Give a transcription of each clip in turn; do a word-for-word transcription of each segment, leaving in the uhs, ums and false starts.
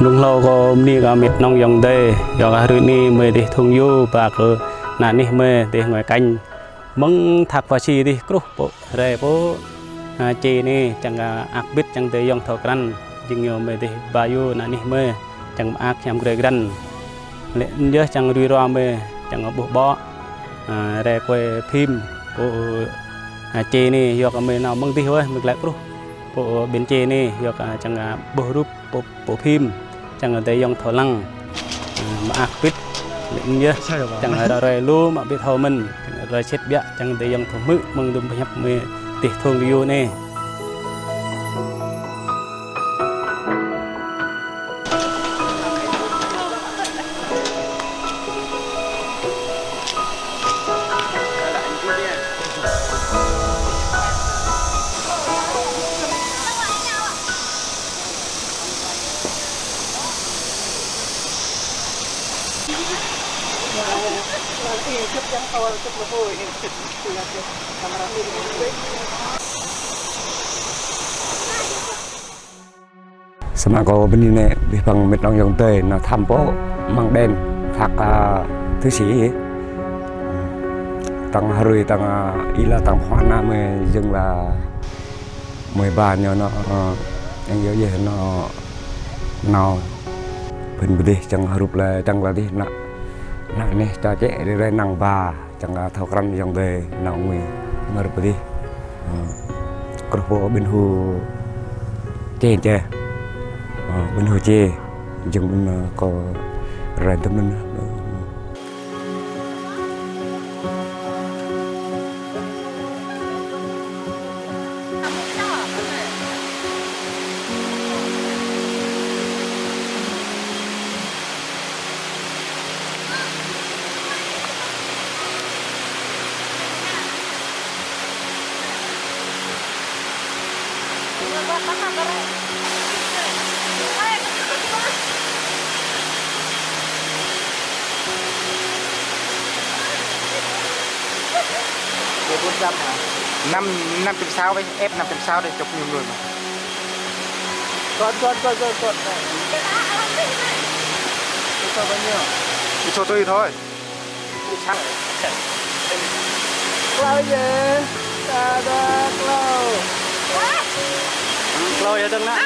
Lung hlâo kâo bơni kơ met nong ayŏng adơi, yua kơ hrơi anai mơi dêh thung yô ba kơ ană anih mơi dêh ngơi kañ. Mơ̆ng Thak Pasi dêh kruh pô, rai pô, a, čê anai, čang, a, ak bit čang adơi ayŏng thâo krăn, jing yơh mơi dêh ba yô ană anih mơi, čang mơak hiam grê grăn. Lĕ anŭn yơh čang rui rua mơi, čang ƀuh ƀô̆, a, rai quay phim, pô, a, čê anai, yua kơ mơi nao mơ̆ng dêh wơh, mơi glaĭ kruh, pô, ƀing čê anai, yua kơ čang, a, ƀuh rup, pô, pô phim, čang adơi ayŏng thâo lăng, a, mơak bit, lĕ anŭn yơh, čang ră ruai lu mă bit thâo mơ̆n, čang ră ruai sĭt biă, čang adơi ayŏng thâo hmư̆, mơ̆ng dŭm pơhiăp mơi dêh thung yô anai. Samơ̆ kâo bơni nĕ, abih bang met nong ayŏng adơi nao thăm pô amăng đền Thak, a, Thứ Sĩ. Tăng hrơi tăng, a, ih la tăng hoa na mơi jing la mơi ba ñu nao, a, yang yơh yơh nao, nao pơ̆n pơdih čang hrup la čang la dih nao, nao neh ča čĕ rai rai năng ba. Čang, a, thâo krăn ayŏng adơi nao ngui mơ̆r pơdih. Ơ, kruh pô ƀing hu čê čê. Ơ, ƀing hu čê. Jing ƀing, ơ, kâo rai dŭm anŭn. Năm, năm trăm sáu với F năm trăm sáu đây, chụp nhiều người mà. Con, con, con, con, con. Cho bao nhiêu? Cho tôi thôi. Klâo yơh. Ta đa klâo. Klâo yơh dơ̆ng nă.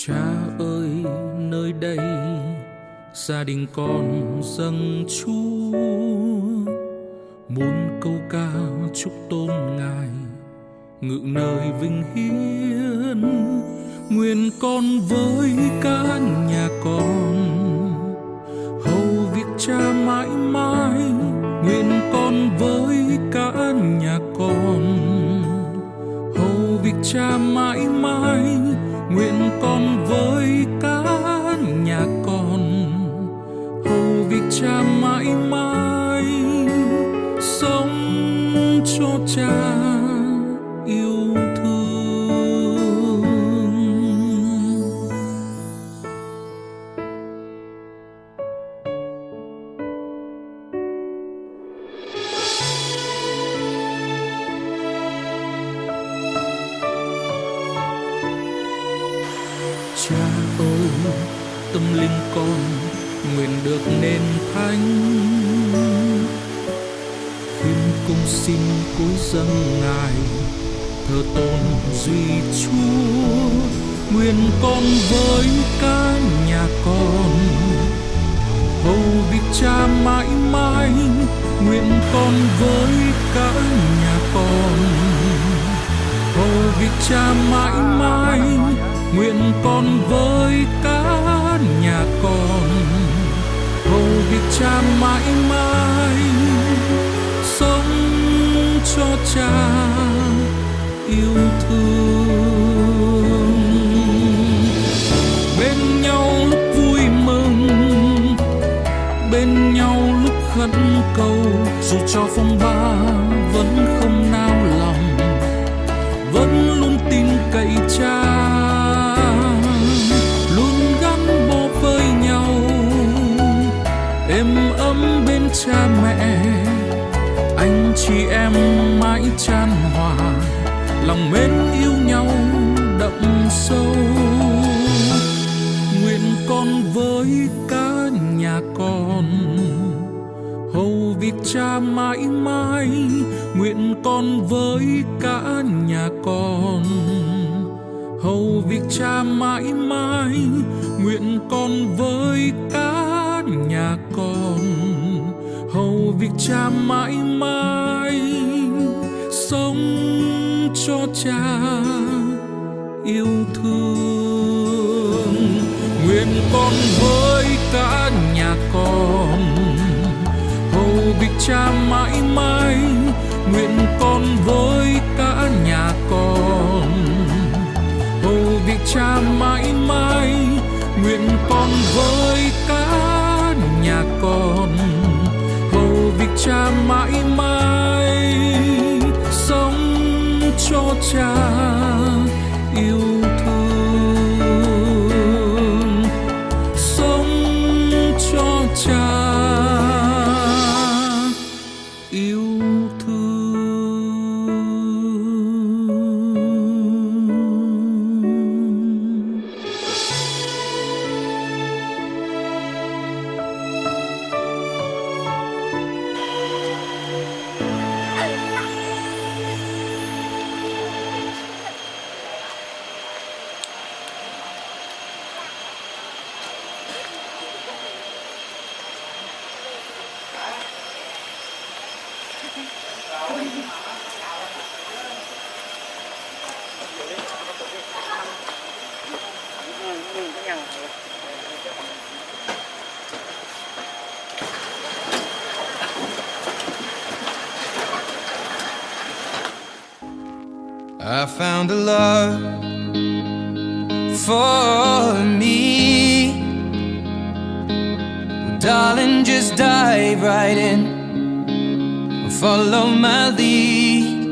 Cha ơi, nơi đây gia đình con dâng Chúa muôn câu ca chúc tôn Ngài ngự nơi vinh hiển. Nguyện con với cả nhà con hầu việc Cha mãi mãi. Nguyện con với cả nhà con hầu việc Cha mãi mãi. Nguyện con với cả nhà con hầu việc Cha mãi mãi, sống cho Cha yêu thương. Cha ơi, tâm linh con nguyện được nên thánh. Khuyên cung xin cúi dâng Ngài, thờ tôn duy Chúa. Nguyện con với cả nhà con hầu việc Cha mãi mãi. Nguyện con với cả nhà con hầu việc Cha mãi mãi. Nguyện con với cả nhà con hầu việc Cha mãi mãi, sống cho Cha yêu thương. Bên nhau lúc vui mừng, bên nhau lúc khẩn cầu, dù cho phong ba vẫn không nao lòng, vẫn luôn tin cậy Cha, luôn gắn bó với nhau, êm ấm bên cha mẹ. Anh chị em mãi chan hòa, lòng mến yêu nhau đậm sâu. Nguyện con với cả nhà con hầu việc Cha mãi mãi, nguyện con với cả nhà con hầu việc Cha mãi mãi, nguyện con với cả nhà con hầu việc Cha mãi mãi, sống cho Cha yêu thương. Nguyện con với cả nhà con hầu việc Cha mãi mãi, nguyện con với cả nhà con hầu việc Cha mãi mãi, nguyện con với cả nhà con hầu việc Cha mãi mãi, sống cho Cha yêu thương, sống cho Cha yêu thương. I found a love for me. Well, darling, just dive right in and follow my lead.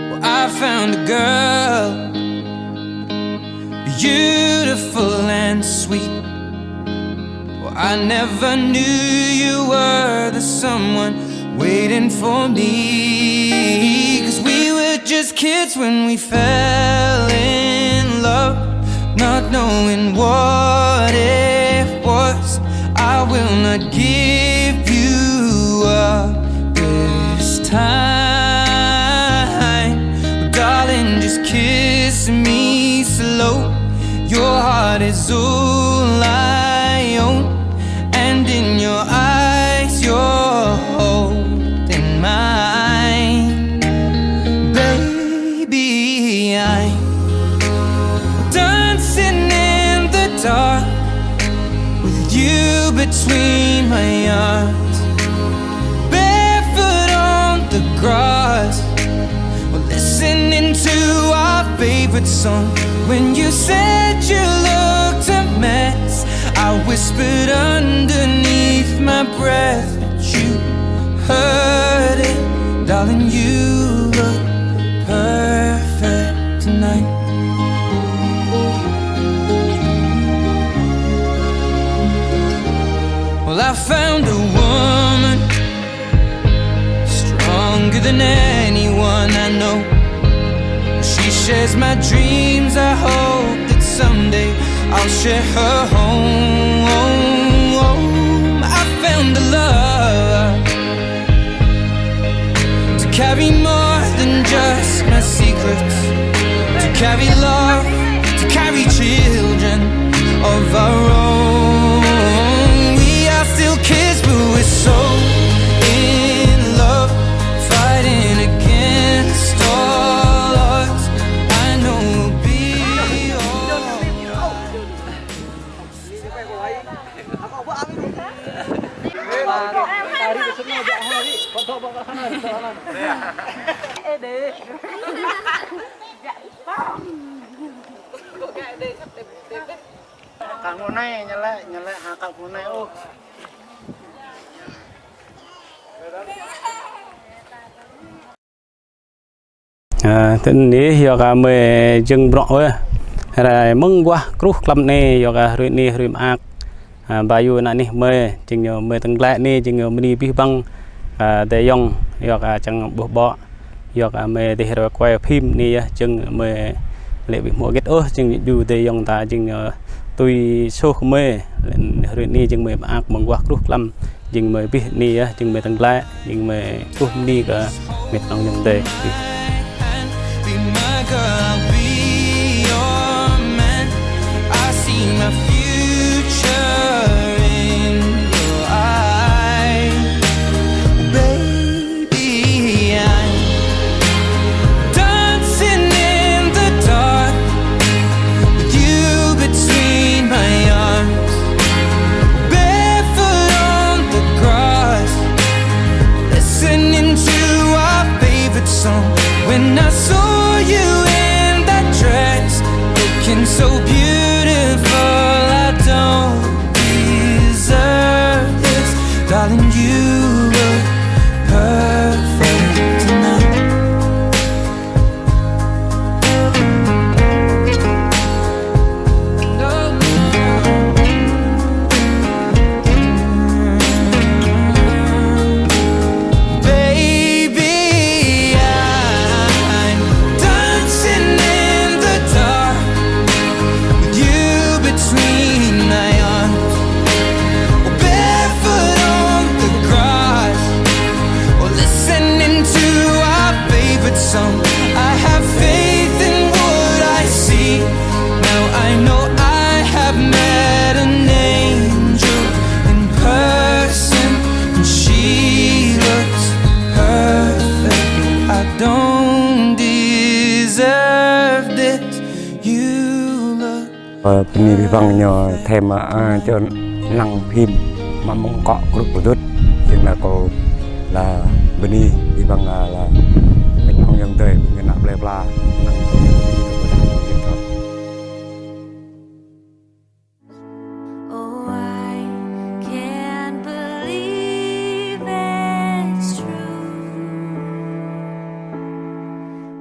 Well, I found a girl, beautiful and sweet. Well, I never knew you were the someone waiting for me. 'Cause we were just kids when we fell in love, not knowing what it was. I will not give you up this time. Darling, just kiss me slow. Your heart is all I own, and in your eyes, you're holding mine. Baby, I'm dancing in the dark with you between my arms, barefoot on the grass. We're listening to our favorite song. When you said you looked a mess, I whispered underneath my breath, but you heard it. Darling, you look perfect tonight. Well, I found a woman stronger than anyone I know. She shares my dreams. I hope that someday I'll share her home. I found a love to carry more than just my secrets, to carry love, to carry children of our own. We are still kids, but we're so in love, fighting against all odds. I know we'll be all Kang Bunai, ñu laĭ, ñu laĭ ha Kang Bunai ôh. Ơ, tơ anai yua kơ mơi jing bruă wơh. Hrơi mơ̆ng guah kruh klăm anai yua kơ hrơi anai hrơi mơak. Ơ, ba yu ană anih mơi, jing ñu mơi tơ̆ng glaĭ anai, jing ñu bơni abih bang Kơ adơi ayŏng, yua kơ čang ƀuh ƀô̆, yua kơ mơi dêh rơkơi quay phim anai yơh, jing mơi lĕ ƀu hmâo hơget ôh, jing djru adơi ayŏng ta, jing, ơ, tui soh kơ mơi, hrơi anai jing mơi mơak mơguah kruh klăm, jing mơi abih anai yơh, jing mơi tơ̆ng glaĭ, jing mơi kruh mơni kơ mơi tơnŏng ayŏng adơi. Be my girl, I'll be your man. I see my future in your eyes. Baby, I'm dancing in the dark with you between my arms. Barefoot on the grass, listening to our favorite song. When I saw you in that dress, looking so beautiful, I don't deserve this. Darling, you look perfect tonight. Baby, I'm dancing in the dark with you between my arms. Barefoot on the grass, or listening to our favorite song. I have faith in what I see. Now I know I have met an angel in person, and she looks perfect. I don't deserve this. You look Ơ, bơni abih bang ñu thêm, ơ, čơ năng phim mă mơ̆ng kŏ group pơdut. Jing anai kâo lăi bơni abih bang, ơ, lăi mĕt hŏng ayŏng adơi, bơni ană plơi pla, năng phim pơdut. Oh, I can't believe it's true.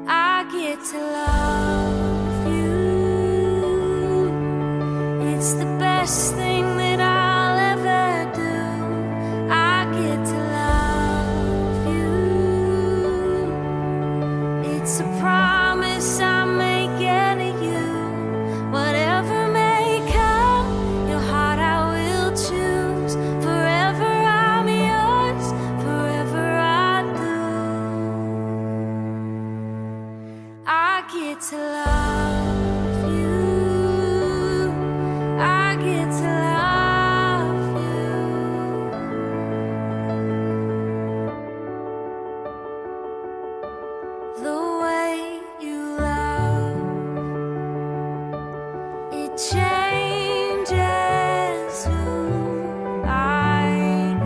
I get to love you. It's the best thing that I'll ever do. I get to love you. It's a promise I'm making to you. Whatever may come, your heart I will choose. Forever I'm yours, forever I do. I get to love you. I get to love you. The way you love, it changes who I am.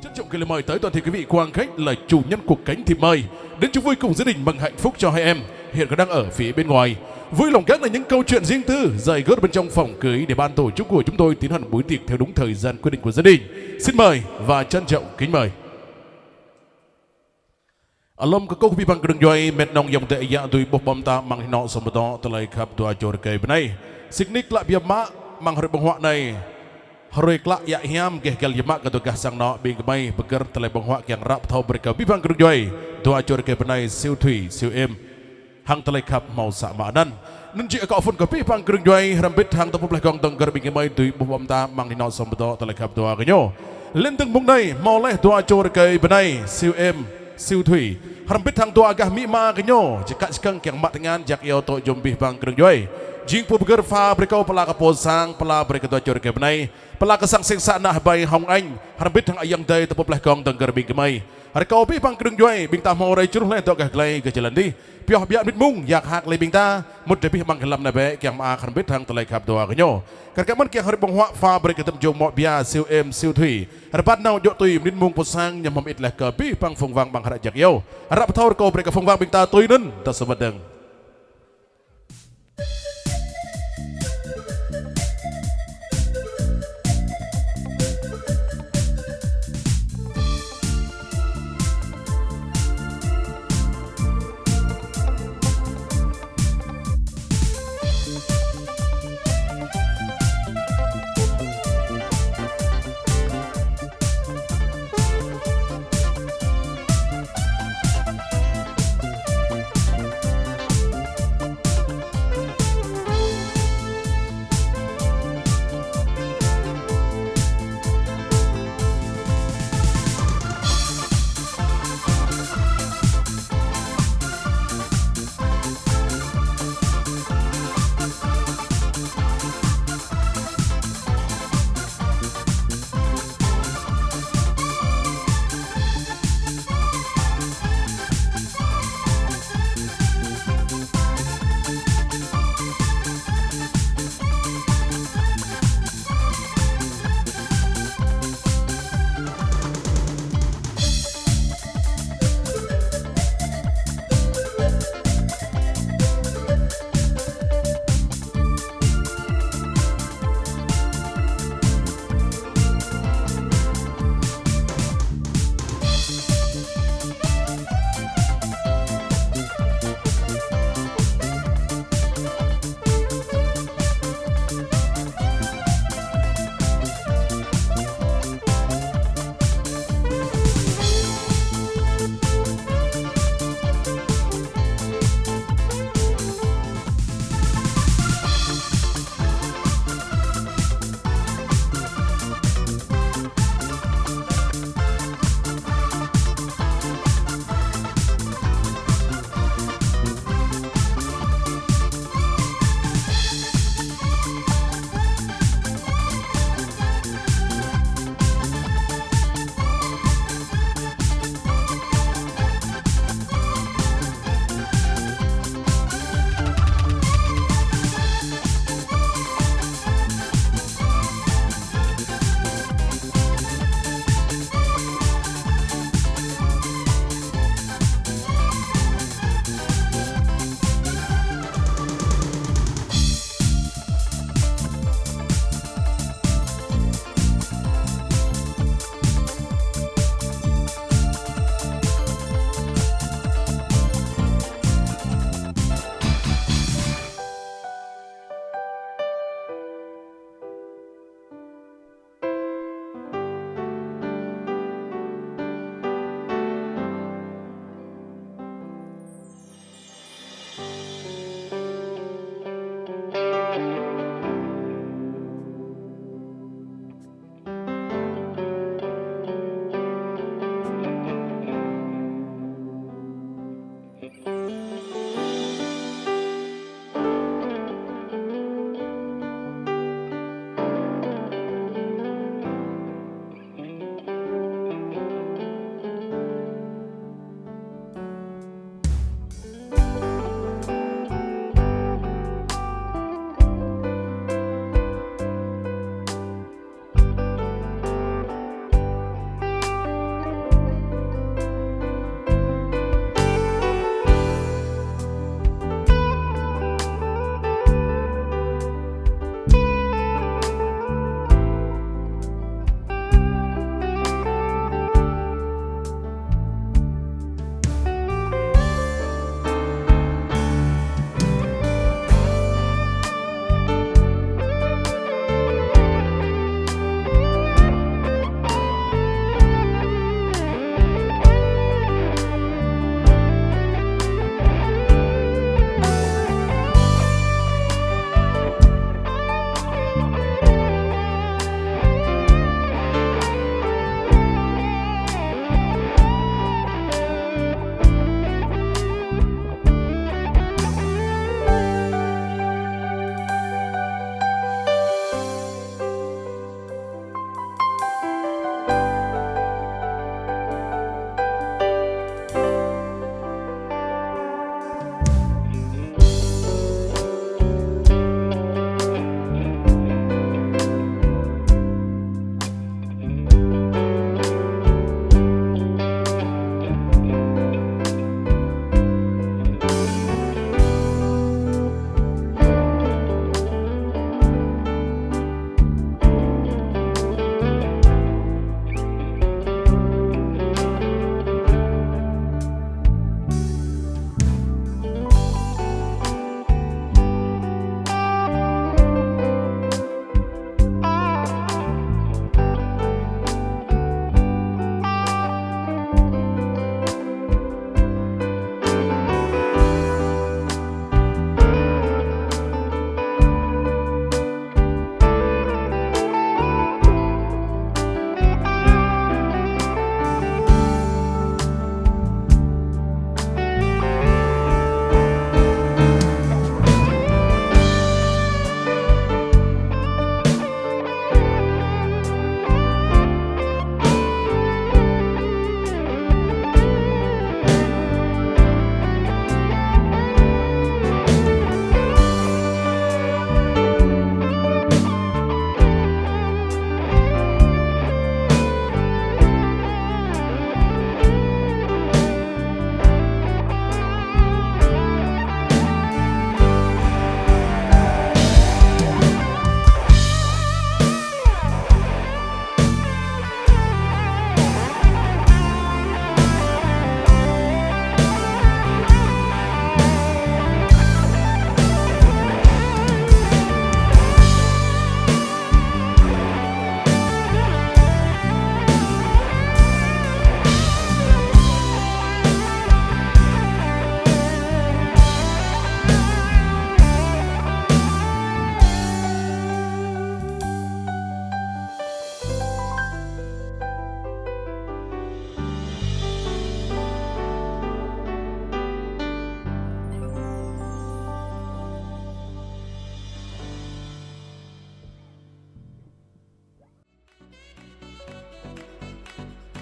Trân trọng gửi lời mời tới toàn thể quý vị quan khách là chủ nhân của cánh thiệp mời đến chung vui cùng gia đình mừng hạnh phúc cho hai em hiện còn đang ở phía bên ngoài. Vui lòng gác lại những câu chuyện riêng tư, dạy gớt bên trong phòng cưới để ban tổ chức của chúng tôi tiến hành buổi tiệc theo đúng thời gian quy định của gia đình. Xin mời và trân trọng kính mời. Alum kơkuh abih bang kơnung djuai, met nong yong dêh yă dưi ƀuh ƀơ̆ng ta amăng hơnŏ sum pơtô tơlơi khăp dua čô rơkơi bơnai. Sĭt nik klă biă mă amăng hrơi ƀơ̆ng huă anai. Hrơi klă yă hiam gêh găl yơh mă kơ tơgah sang anŏ ƀing gơmơi pơgơ̆r tơlơi ƀơ̆ng huă kiăng răp thâo brơi kơ abih bang kơnung djuai dua čô rơkơi bơnai Siu Thui, Siu Im. Hăng tơlơi khăp hmâo sa mă anăn. Anŭn jing akŏ phŭn kơ abih bang kơnung djuai, hrŏm hơbĭt hăng tơpŭ pleh gong dơ̆ng gơ̆r ƀing gơmơi dưi ƀuh ƀơ̆ng ta amăng hơnŏ sum pơtô tơlơi khăp dua gơñu. Lŏn dơ̆ng mơ̆ng anai, hmâo laih dua čô rơkơi bơnai, Siu Im, Siu Thui. Hrŏm hơbĭt hăng dua gah amĭ ama gơñu, čơkă čơkơ̆ng kiăng mă tơngan jak iâu tŏ jum abih bang kơnung djuai. Jing pô pơgơ̆r pha brơi kơ pơala kơ pô sang, pơala brơi kơ dua čô rơkơi bơnai. Pơala kơ sang sing sa ană hơbai Hông Anh, hrŏm hơbĭt hăng ayŏng adơi tơpŭ pleh gong dơ̆ng gơ̆r ƀing gơmơi. Rơkâo abih bang kơnung djuai, ƀing ta hmâo rai čruh laih dŏ gah glai gah jơlan dih. Pioh biă mơnit mông, yak hak lĕ ƀing ta, mŭt rai abih amăng hlăm anai bĕ, kiăng mơak hrŏm hơbĭt hăng tơlơi khăp dua gơñu. Kar kaĭ mơ̆n kiăng hrơi ƀơ̆ng huă pha brơi kơ tơm jông mŏ bia Siu Im, Siu Thui. Rơbat nao djŏ tui mơnit mông pô sang, ñu hmâo mơit laih kơ abih bang phung wang ƀăng hră jak iâu. Răp thâo rơkâo brơi kơ phung wang ƀing ta tui anŭn, ta sum pơdơ̆ng.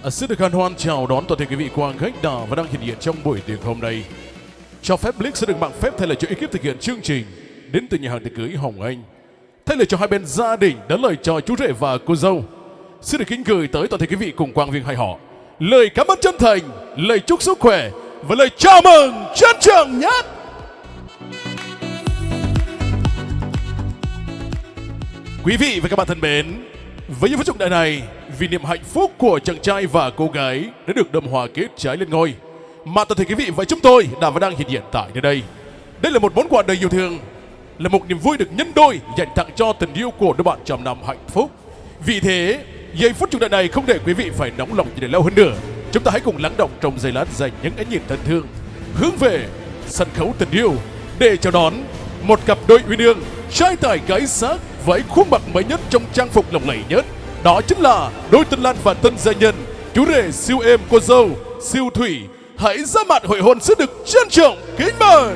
À, xin được hân hoan chào đón toàn thể quý vị quan khách đã và đang hiện diện trong buổi tiệc hôm nay. Cho phép Blix sẽ được mạn phép thay lời cho ekip thực hiện chương trình đến từ nhà hàng tiệc cưới Hồng Anh. Thay lời cho hai bên gia đình, đón lời cho chú rể và cô dâu, xin được kính gửi tới toàn thể quý vị cùng quan viên hai họ lời cảm ơn chân thành, lời chúc sức khỏe và lời chào mừng trân trọng nhất. Quý vị và các bạn thân mến, với những phút chúc đại này, vì niềm hạnh phúc của chàng trai và cô gái đã được đơm hoa kết trái lên ngôi, mà toàn thể quý vị và chúng tôi đã và đang hiện diện tại nơi đây. Đây là một món quà đầy yêu thương, là một niềm vui được nhân đôi dành tặng cho tình yêu của đôi bạn trăm năm hạnh phúc. Vì thế, giây phút chúc đại này không để quý vị phải nóng lòng chờ đợi lâu hơn nữa. Chúng ta hãy cùng lắng đọng trong giây lát dành những ánh nhìn thân thương hướng về sân khấu tình yêu để chào đón một cặp đôi uyên ương, trai tài gái sắc với khuôn mặt mới nhất trong trang phục lộng lẫy nhất. Đó chính là đôi tân lang và tân gia nhân, chú rể Siu Êm, cô dâu Siu Thủy. Hãy ra mặt hội hôn xin được trân trọng kính mời.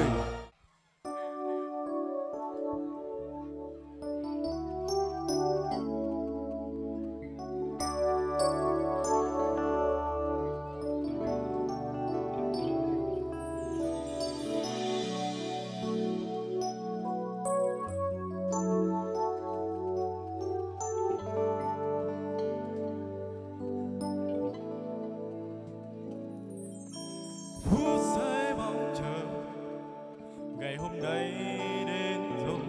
Phút giây mong chờ, ngày hôm nay đến rồi.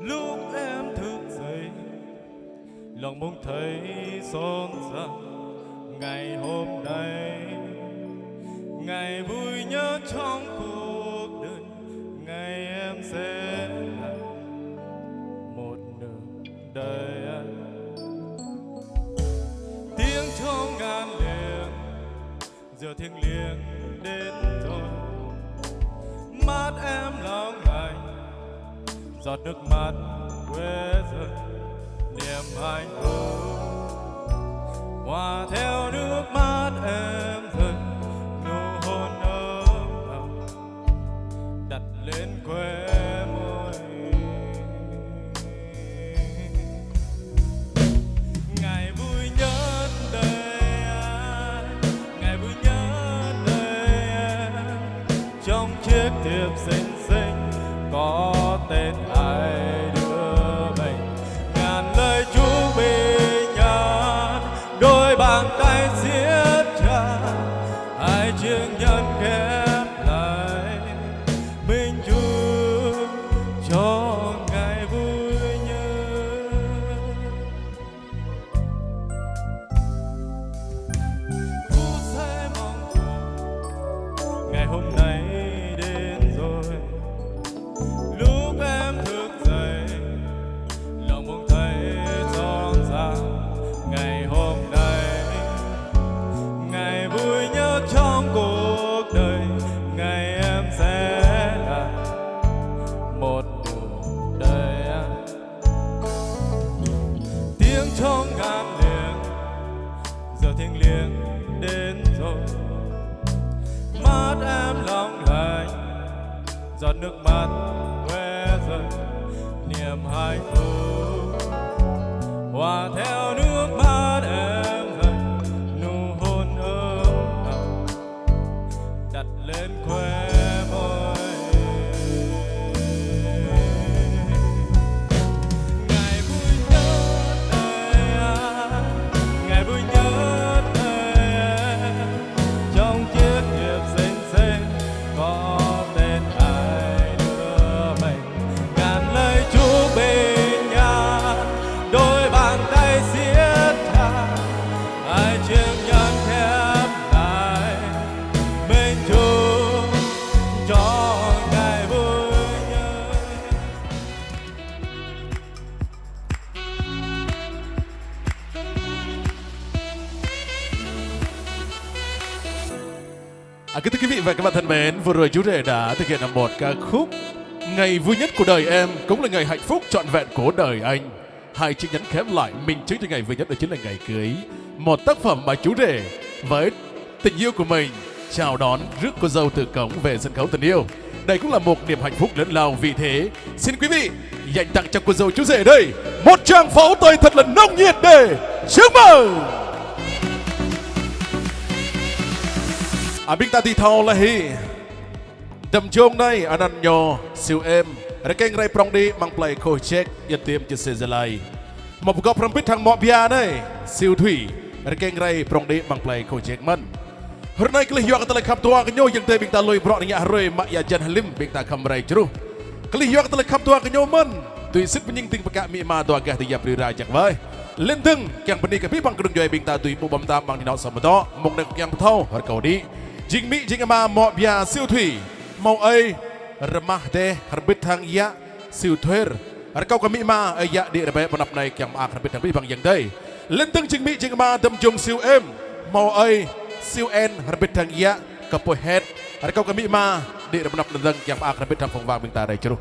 Lúc em thức dậy, lòng bỗng thấy rộn ràng. Ngày hôm nay, ngày vui nhất trong cuộc đời, ngày em sẽ là một nửa đời anh. Tiếng chuông ngăn đêm, giờ thiêng liêng đến rồi. Mắt em long lanh, giọt nước mắt quê rơi niềm hạnh phúc. Hòa theo nước mắt em rơi, nụ hôn ấm nồng đặt lên khóe môi. Ngày vui nhất đời anh, ngày vui nhất đời em. Trong chiếc thiệp xinh xinh có tên hai đứa mình. Ngàn lời chúc bình an, đôi bàn tay siết chặt, hai chiếc nhẫn khép lại. Mình chúc cho ngày vui nhất. Phút giây mong chờ, ngày hôm nay đến rồi. Lúc em thức dậy, lòng bông thấy rộn ràng. Ngày hôm nay, ngày vui nhất trong cuộc đời, ngày em sẽ là một nửa đời anh. Tiếng chuông ngăn đêm, giờ thiêng liêng đến rồi. Mắt em long lanh, giọt nước mắt quê rơi niềm hạnh phúc. Hòa theo nước mắt em rơi, nụ hôn ấm nồng đặt lên khóe môi. Ngày vui nhất đời anh, ngày vui nhất đời em. Trong chiếc thiệp xinh xinh có tên hai đứa mình. Ngàn lời chúc bình an, đôi bàn tay siết chặt, hai chiếc nhẫn khép lại. Mình chúc cho ngày vui nhất. À, kính thưa quý vị và các bạn thân mến, vừa rồi chú rể đã thực hiện một ca khúc Ngày vui nhất của đời em, cũng là ngày hạnh phúc trọn vẹn của đời anh. Hai chiếc nhẫn khép lại, minh chứng cho ngày vui nhất, đó chính là ngày cưới. Một tác phẩm mà chú rể với tình yêu của mình chào đón rước cô dâu từ cổng về sân khấu tình yêu. Đây cũng là một niềm hạnh phúc lớn lao, vì thế xin quý vị dành tặng cho cô dâu chú rể đây một tràng pháo tay thật là nồng nhiệt để chúc mừng. Ơ ƀing ta dưi thâo laih hĭ. Dăm jông anai anăn ñu Siu Êm, rơkeng rai prŏng đĭ amăng plei Kôh Jek, Yên Diêm, čar Gia Lai. Hmâo pơgop hrŏm hơbĭt hăng mŏ ƀia anai, Siu Thủy, rơkeng rai prŏng đĭ amăng plei Kôh Jek mơ̆n. Hrơi anai kơlih yua kơ tơlơi khăp dua kơ ñu, ayŏng adơi ƀing ta lui brŏ ană hrơi mă ia hơjan hlim ƀing ta khŏm rai čruh. Kơlih yua kơ tơlơi khăp dua kơ ñu mơ̆n, tui sĭt pơñing ding pơkă amĭ ama dua gah tơyap rĭ ra jak wai. Lĕn dơ̆ng, kiăng bơni kơ abih bang kơnung djuai ƀing ta dưi ƀuh ƀăm tam amăng anai nao sa mơtŏ, mơ̆ng anai kiăng pơthâo, rơkâo đĭ. Jing amĭ, jing ama mŏ ƀia Siu Thủy, hmâo ơi Rơmah Dêh, hrŏm hơbĭt hăng yă Siu Thuer. Rơkâo kơ amĭ ama, ơi yă đĭ rơbeh pơ anăp anai kiăng mơak hrŏm hơbĭt hăng abih bang ayŏng adơi. Lĕn dơ̆ng jing amĭ jing ama dăm jông Siu Êm, hmâo ơi Siu En, hrŏm hơbĭt hăng yă Kơpui Het. Rơkâo kơ amĭ ama đĭ rơbeh pơ anăp lĕn dơ̆ng kiăng mơak hrŏm hơbĭt hăng phung wang ƀing ta rai čruh.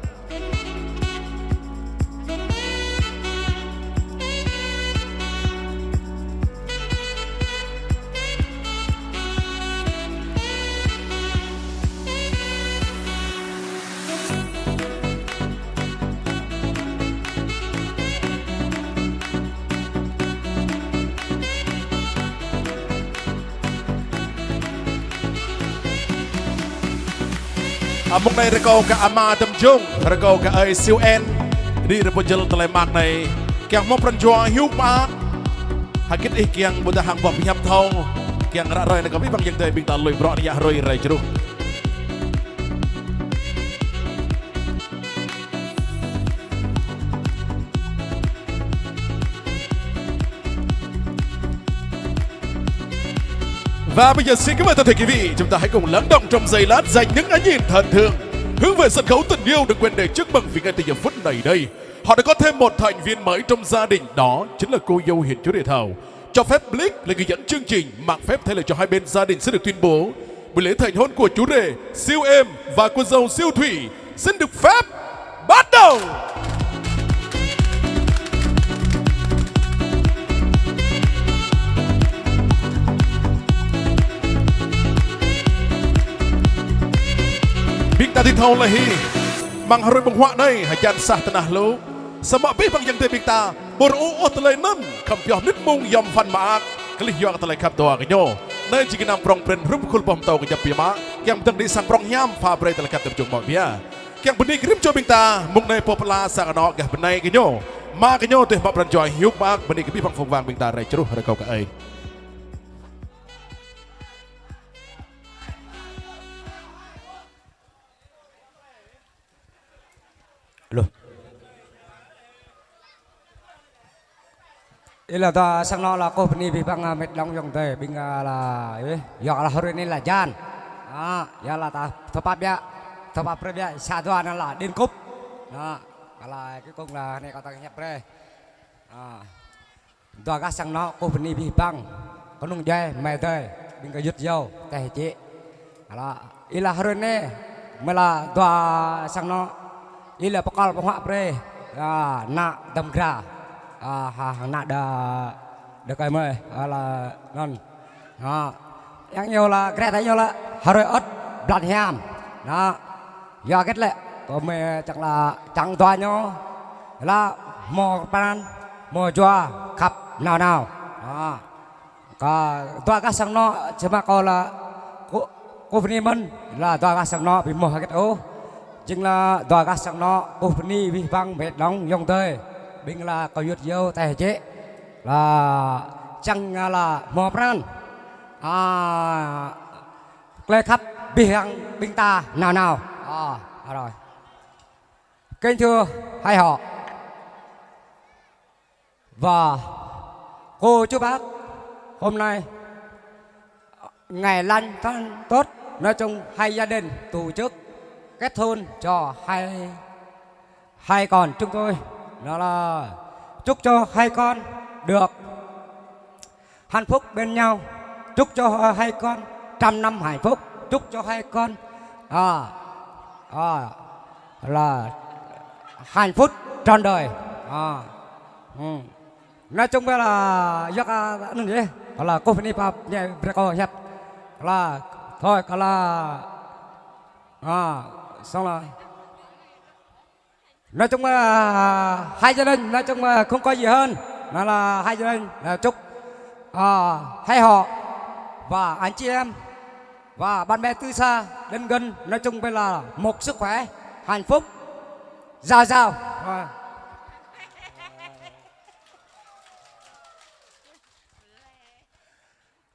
Ơ, mơ̆ng anai rơkâo kơ ama dăm jông, rơkâo kơ ơi Siu En, đĭ rơbeh jơl tơlơi mơak anai, kiăng hmâo pran jua hiư̆m pă, hơget ih kiăng ƀudah hăng boh pơhiăp thâo, kiăng ră ruai anai kơ abih bang ayŏng adơi ƀing ta lui brŏ ană hrơi rai čruh. Và bây giờ xin kính mời toàn thể quý vị, chúng ta hãy cùng lắng đọng trong giây lát dành những ánh nhìn thân thương. Hướng về sân khấu tình yêu đừng quên để chúc mừng vì ngay từ giờ phút này đây, họ đã có thêm một thành viên mới trong gia đình, đó chính là cô dâu hiền chúa Rịa Thảo. Cho phép Blix là người dẫn chương trình, mạn phép thay lời cho hai bên gia đình sẽ được tuyên bố buổi lễ thành hôn của chú rể Siu Êm và cô dâu Siu Thủy xin được phép bắt đầu. Ƀing ta dưi thâo laih hĭ, amăng hrơi ƀơ̆ng huă anai, hơjan sah tơnah lu. Samơ̆ abih bang ayŏng adơi ƀing ta ƀu rơuh ôh tơlơi anŭn, khŏm pioh mơnit mông yom pơphan mơak, kơlih yua kơ tơlơi khăp dua kơ ñu. Anai jing gơnam prŏng prin hrup khul boh pơtâo kơjăp biă mă, kiăng pơdơ̆ng đĭ sang prŏng hiam pha brơi tơlơi khăp dua jông mŏ ƀia. Kiăng bơni kơ rĭm čô ƀing ta, mơ̆ng anai pô pơala sang anŏ gah bơnai kơ ñu. Mă kơ ñu tơl hmâo pran jua hiư̆m pă, bơni kơ abih bang phung wang ƀing ta rai čruh rơkâo kơ ơi. Lu. Ih lah dua sang anŏ lah kơkuh bơni abih bang, a, mĕt lŏng ayŏng adơi, ƀing, a, lah, ih, yua lah hrơi anai lah jan. A, yua lah ta thâo pap biă, thâo pap brơi biă, sa dua anŭn lah đĭn kŭp. A, kơ lah kơ kông lah anai kâo tơ̆ng hiăp brơi. A. Dua gah sang anŏ kơkuh bơni abih bang kơnung djuai, amai adơi, ƀing gơyut yâo, teh jĕ. Ala, ih lah hrơi anai, mơ̆ lah dua sang anŏ, ih lah pơkŏl pơhuă brơi, a, ană Dăm Gra, a, ha, ană đa, đa kơi mơi, ala, anŭn. Ha, yang ñu lah, gre tơ ñu lah, hrơi ơ̆t, blan hiam. Anŭn. Yua hơget lĕ, kơ mơi čang lah, čang dua ñu, lah hmâo pran, hmâo jua, khăp nao nao. Ha. Kơ dua gah sang anŏ, čơma kâo lah, kơ, kơkuh bơni mơ̆n, lah dua gah sang anŏ, ƀu hmâo hơget ôh. Jing lah dua gah sang anŏ, kơkuh bơni abih bang mĕt lŏng ayŏng adơi. Ƀing lah gơyut yâo teh jĕ. Lah čang lah hmâo pran. A, tơlơi khăp abih bang ƀing ta nao nao. A, a rồi. Kính thưa hai họ. Và cô chú bác, hôm nay ngày lành tháng tốt, nói chung hai gia đình tổ chức kết hôn cho hai, hai con chúng tôi. Đó là chúc cho hai con được hạnh phúc bên nhau. Chúc cho, ờ, hai con trăm năm hạnh phúc. Chúc cho hai con, à, à, là hạnh phúc trọn đời. À, ừ. Nói chung là, yua kơ, à, anŭn yơh. Kơ lah kơkuh bơni pap, ñu brơi kâo hiăp. Kơ lah, thôi, kơ lah, à, xong rồi. Nói chung là hai gia đình, nói chung là không có gì hơn. Đó là hai gia đình, là chúc, à, hai họ và anh chị em Và bạn bè từ xa đến gần, nói chung là một sức khỏe, hạnh phúc, giàu giàu. Và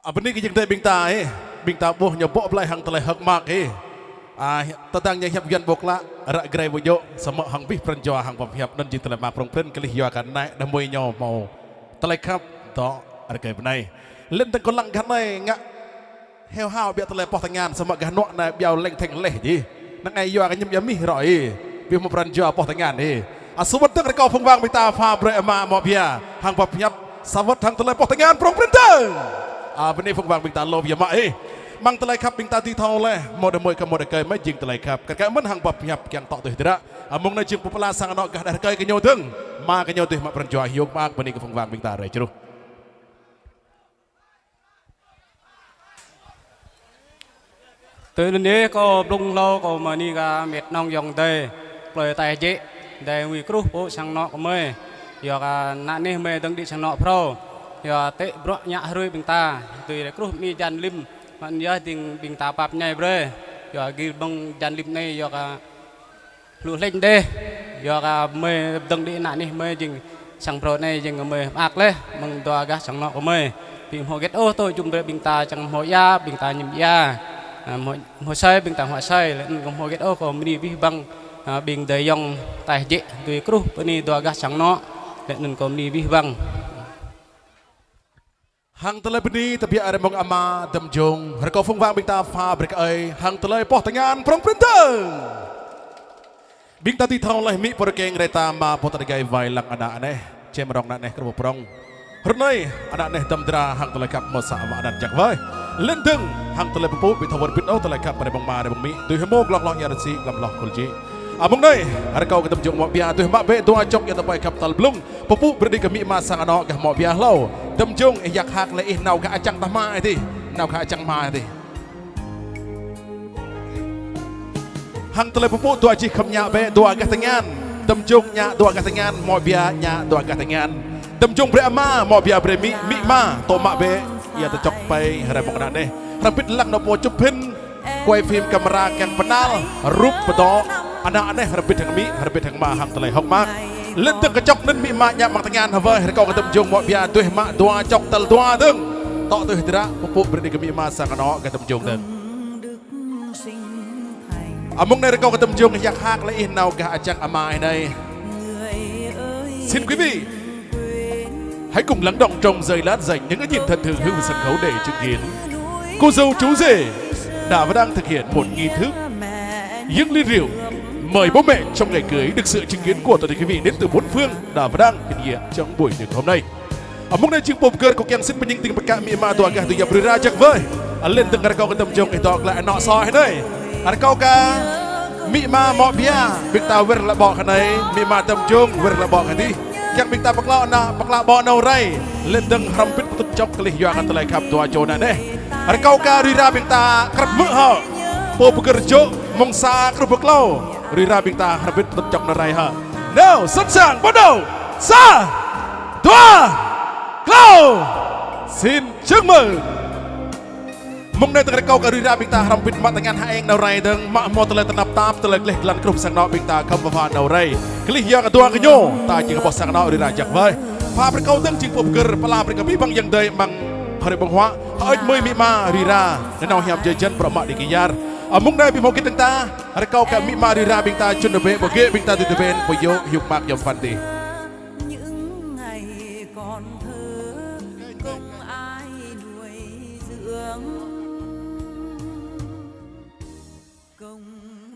Ơ, bơni kơ jing tơ ƀing ta, ơ. Ƀing ta ƀuh ñu ƀô̆ blai hăng tơlơi hơ̆k mơak, ơ. Ơ, tơdang ñu hiăp Yuan ƀu klă, ră grê ƀu djơ̆, samơ̆ hăng abih pran jua hăng pơhiăp anŭn jing tơlơi mơak prŏng prin kơ lih yua kơ ană đah kơmơi ñu hmâo tơlơi khăp dŏ rơkơi bơnai. Lĕ tơ̆ng kơ lăng gah anai ngă heo hao ƀiă tơlơi pŏh tơngan samơ̆ gah anŏ anai ƀiă leng theng leh dih. Năng ai yua kơ ñăm ia mih rŏ ih. Ƀu hmâo pran jua pŏh tơngan ih. Ơ, sa wơ̆t dơ̆ng rơkâo phung wang ƀing ta pha brơi ama mŏ pia hăng pap hiăp. Sa wơ̆t hăng tơlơi pŏh tơngan prŏng prin dơ̆ng. Ơ, bơni phung wang ƀing ta lŏm ia mă ih. Mơ̆ng tơlơi khăp ƀing ta dưi thâo leh. Hmâo đah kơmơi kơ hmâo đah kơmơi jing tơlơi khăp. Kar kaĭ mơ̆n hăng pap hiăp kiăng tŏ tui hơdră. Ơ, mơ̆ng anai jing pô pơala sang anŏ gah đah rơkơi kơ ñu dơ̆ng. Mă kơ ñu tui mă pran jua hiư̆m mơak bơni kơ phung wang ƀing ta rai čruh. Tui anŭn yơh kâo blung hlâo kâo mơni kơ mĕt nong yŏng adơi, plơi Taih Jĕ, adơi ngui kruh pô sang anŏ kơ gơmơi. Yua kơ ană neh gơmơi dơ̆ng đĭ sang anŏ phrâo. Yua tĕ bruă ñă hrui ƀing ta, tui rai kruh mơni jan lim, mơ̆n yơh ding ƀing ta pap ñai brơi. Yua gir ƀơ̆ng jan lim anai yua kơ lu hlĕng dêh. Yua kơ gơmơi dơ̆ng đĭ ană neh gơmơi jing sang phrâo anai jing gơmơi mơak leh, mơ̆ng dua gah sang anŏ kơ gơmơi. Ƀu hmâo hơget ôh tơl jum drơi ƀing ta čang hmâo ia, ƀing ta ñăm ia. Ơ, hmâo, hmâo asơi, ƀing ta hmâo asơi, lĕ anŭn kâo hmâo hơget ôh kâo bơni abih bang, ơ, ƀing adơi yŏng Taih Jĕ, tui kruh bơni dua gah sang anŏ, lĕ anŭn kâo bơni abih bang. Hăng tơlơi bơni tơbiă rai mơ̆ng ama Dăm Jung, rơkâo phung wang ƀing ta pha brơi kơ ơi, hăng tơlơi pŏh tơngan prŏng prin dơ̆ng. Ƀing ta dưi thâo leh mĭ pô rơkeng rai ta mă pô tơlơi gai wai lăng ană neh, čem rong ană neh kơ pô prŏng. Hrơi anai, ană neh Dăm Dra hăng tơlơi khăp hmâo sa wă anăn jak wai. Lĕ dơ̆ng, hăng tơlơi pơpŭ ƀu thâo wơr bĭt ôh tơlơi khăp rai mơ̆ng ama rai mơ̆ng mĭ, tui hmâo glŏng hloh ia rơsĭ, glŏng hloh khul jĭ. Ơ, mơ̆ng anai, rơkâo kơ Dăm Jung mŏ pia, tui mă bĕ dua čŏk ia tơpai khăp tal blung. Pơpŭ brơi đĭ kơ mĭ ama sang anŏ gah mŏ pia hlâo. Dăm Jung ih yak hak lĕ ih nao gah čang tah hmua ih dih. Nao gah čang hmua ih dih. Hăng tơlơi pơpŭ dua čih khŏm ñă bĕ dua gah tơngan. Dăm Jung ñă dua gah tơngan, mŏ pia ñă dua gah tơngan. Dăm Jung brơi ama, mŏ pia brơi mĭ, mĭ ama, tŏ mă bĕ. Ia tơčŏk pai rai mơ̆ng ană neh. Hrăm bĭt lăng nao pô čŭp phim. Quay phim camera kiăng pơnal, rup pơdŏ, ană neh hrăm bĭt hăng mĭ, hrăm bĭt hăng ama hăng tơlơi hơ̆k mơak. Lĕ dơ̆ng kơ čŏk anŭn mĭ ama ñă mơ̆ng tơngan hơwơi, rơkâo kơ Dăm Jung mŏ pia tui mă dua čŏk tal dua dơ̆ng. Tŏ tui hơdră, pơpŭ brơi đĭ kơ mĭ ama sang anŏ gah Dăm Jung dơ̆ng. Ơ, mơ̆ng anai rơkâo kơ Dăm Jung yak hak lĕ ih nao gah čang ama ih anai. Xin quý vị, hãy cùng lắng đọng trong giây lát dành những cái nhìn thân thương hướng về sân khấu để chứng kiến cô dâu chú rể đã và đang thực hiện một nghi thức dâng ly rượu mời bố mẹ trong ngày cưới, được sự chứng kiến của toàn thể quý vị đến từ bốn phương đã và đang hiện diện trong buổi tiệc hôm nay. Ơ, mơ̆ng anai jing pô pơgơ̆r kâo kiăng sĭt pơñing ting pơkă mĭ ama dua gah tui yap rĭ ra jak wai. Ơ, lĕ dơ̆ng rơkâo kơ Dăm Jung ih dŏ glaĭ anŏ soh ih anai. Rơkâo kơ mĭ ama mŏ pia, ƀing ta wơr lĕ ƀô̆ kơ anai, mĭ ama Dăm Jung wơr lĕ ƀô̆ kơ dih. Kiăng ƀing ta pơklă ană, pơklă ƀô̆ nao rai. Lĕ dơ̆ng hrăm bĭt pơtŭt čŏk kơ lih yua kơ tơlơi khăp dua čô ană neh. Rơkâo kơ rĭ ra ƀing ta krăp hmư̆ hŏ. Pô pơgơ̆r jŏk mơ̆ng sa truh pơ klâo. Rĭ ra ƀing ta hrăm bĭt pơtŭt čŏk nao rai hă. Nao, sẵn sàng, bắt đầu. Sa, dua, klâo. Xin chúc mừng. Mơ̆ng anai dơ̆ng rơkâo kơ rĭ ra ƀing ta hrăm bĭt mă tơngan hơeng nao rai dơ̆ng, mă hmâo tơlơi tơnap tap, tơlơi gleh glan kruh sang anŏ ƀing ta khŏm pơpha nao rai. Kơ lih yua kơ dua gơñu, ta jing ƀô̆ sang anŏ rĭ ra jak wai. Pha brơi kâo dơ̆ng jing pô pơgơ̆r, pơala brơi kơ abih bang ayŏng adơi amăng hrơi ƀơ̆ng huă, hơơč mơi mĭ ama rĭ ra, nanao hiam jơjăn bruă mă đĭ kyar. Ơ, mơ̆ng anai ƀu hmâo hơget dơ̆ng ta, rơkâo kơ mĭ ama rĭ ra ƀing ta čun tơbĕ, pơgĕ ƀing ta tui tơbĕn, pơyô hiư̆m mơak yom păn dih. Những ngày còn thơ không ai nuôi dưỡng.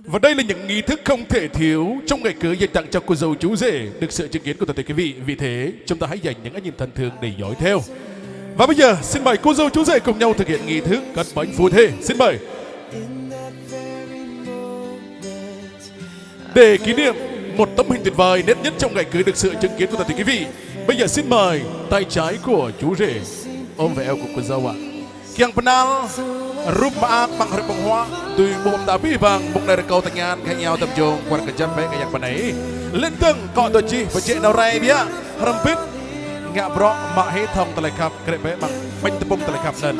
Và đây là những nghi thức không thể thiếu trong ngày cưới dành tặng cho cô dâu chú rể, được sự chứng kiến của toàn thể quý vị. Vì thế, chúng ta hãy dành những cái nhìn thân thương để dõi theo. Và bây giờ, xin mời cô dâu chú rể cùng nhau thực hiện nghi thức cắt bánh phu thê. Xin mời. Để kỷ niệm một tấm hình tuyệt vời, nét nhất trong ngày cưới được sự chứng kiến của toàn thể quý vị. Bây giờ xin mời tay trái của chú rể ôm về eo của cô dâu ạ. Kiăng pơnal rup mơak amăng hrơi ƀơ̆ng huă, tui ƀuh ta abih bang, mơ̆ng anai rơkâo tơngan gah iâu Dăm Jung, kwar kơjăp bĕ kơ yang pơ anai. Lĕ dơ̆ng kơ dua čih pơjĕ nao rai biă, hrăm bĭt ngă bruă mă hĭ thŏng tơlơi khăp, krĕ bĕ amăng ƀañ tơpŭng tơlơi khăp anŭn.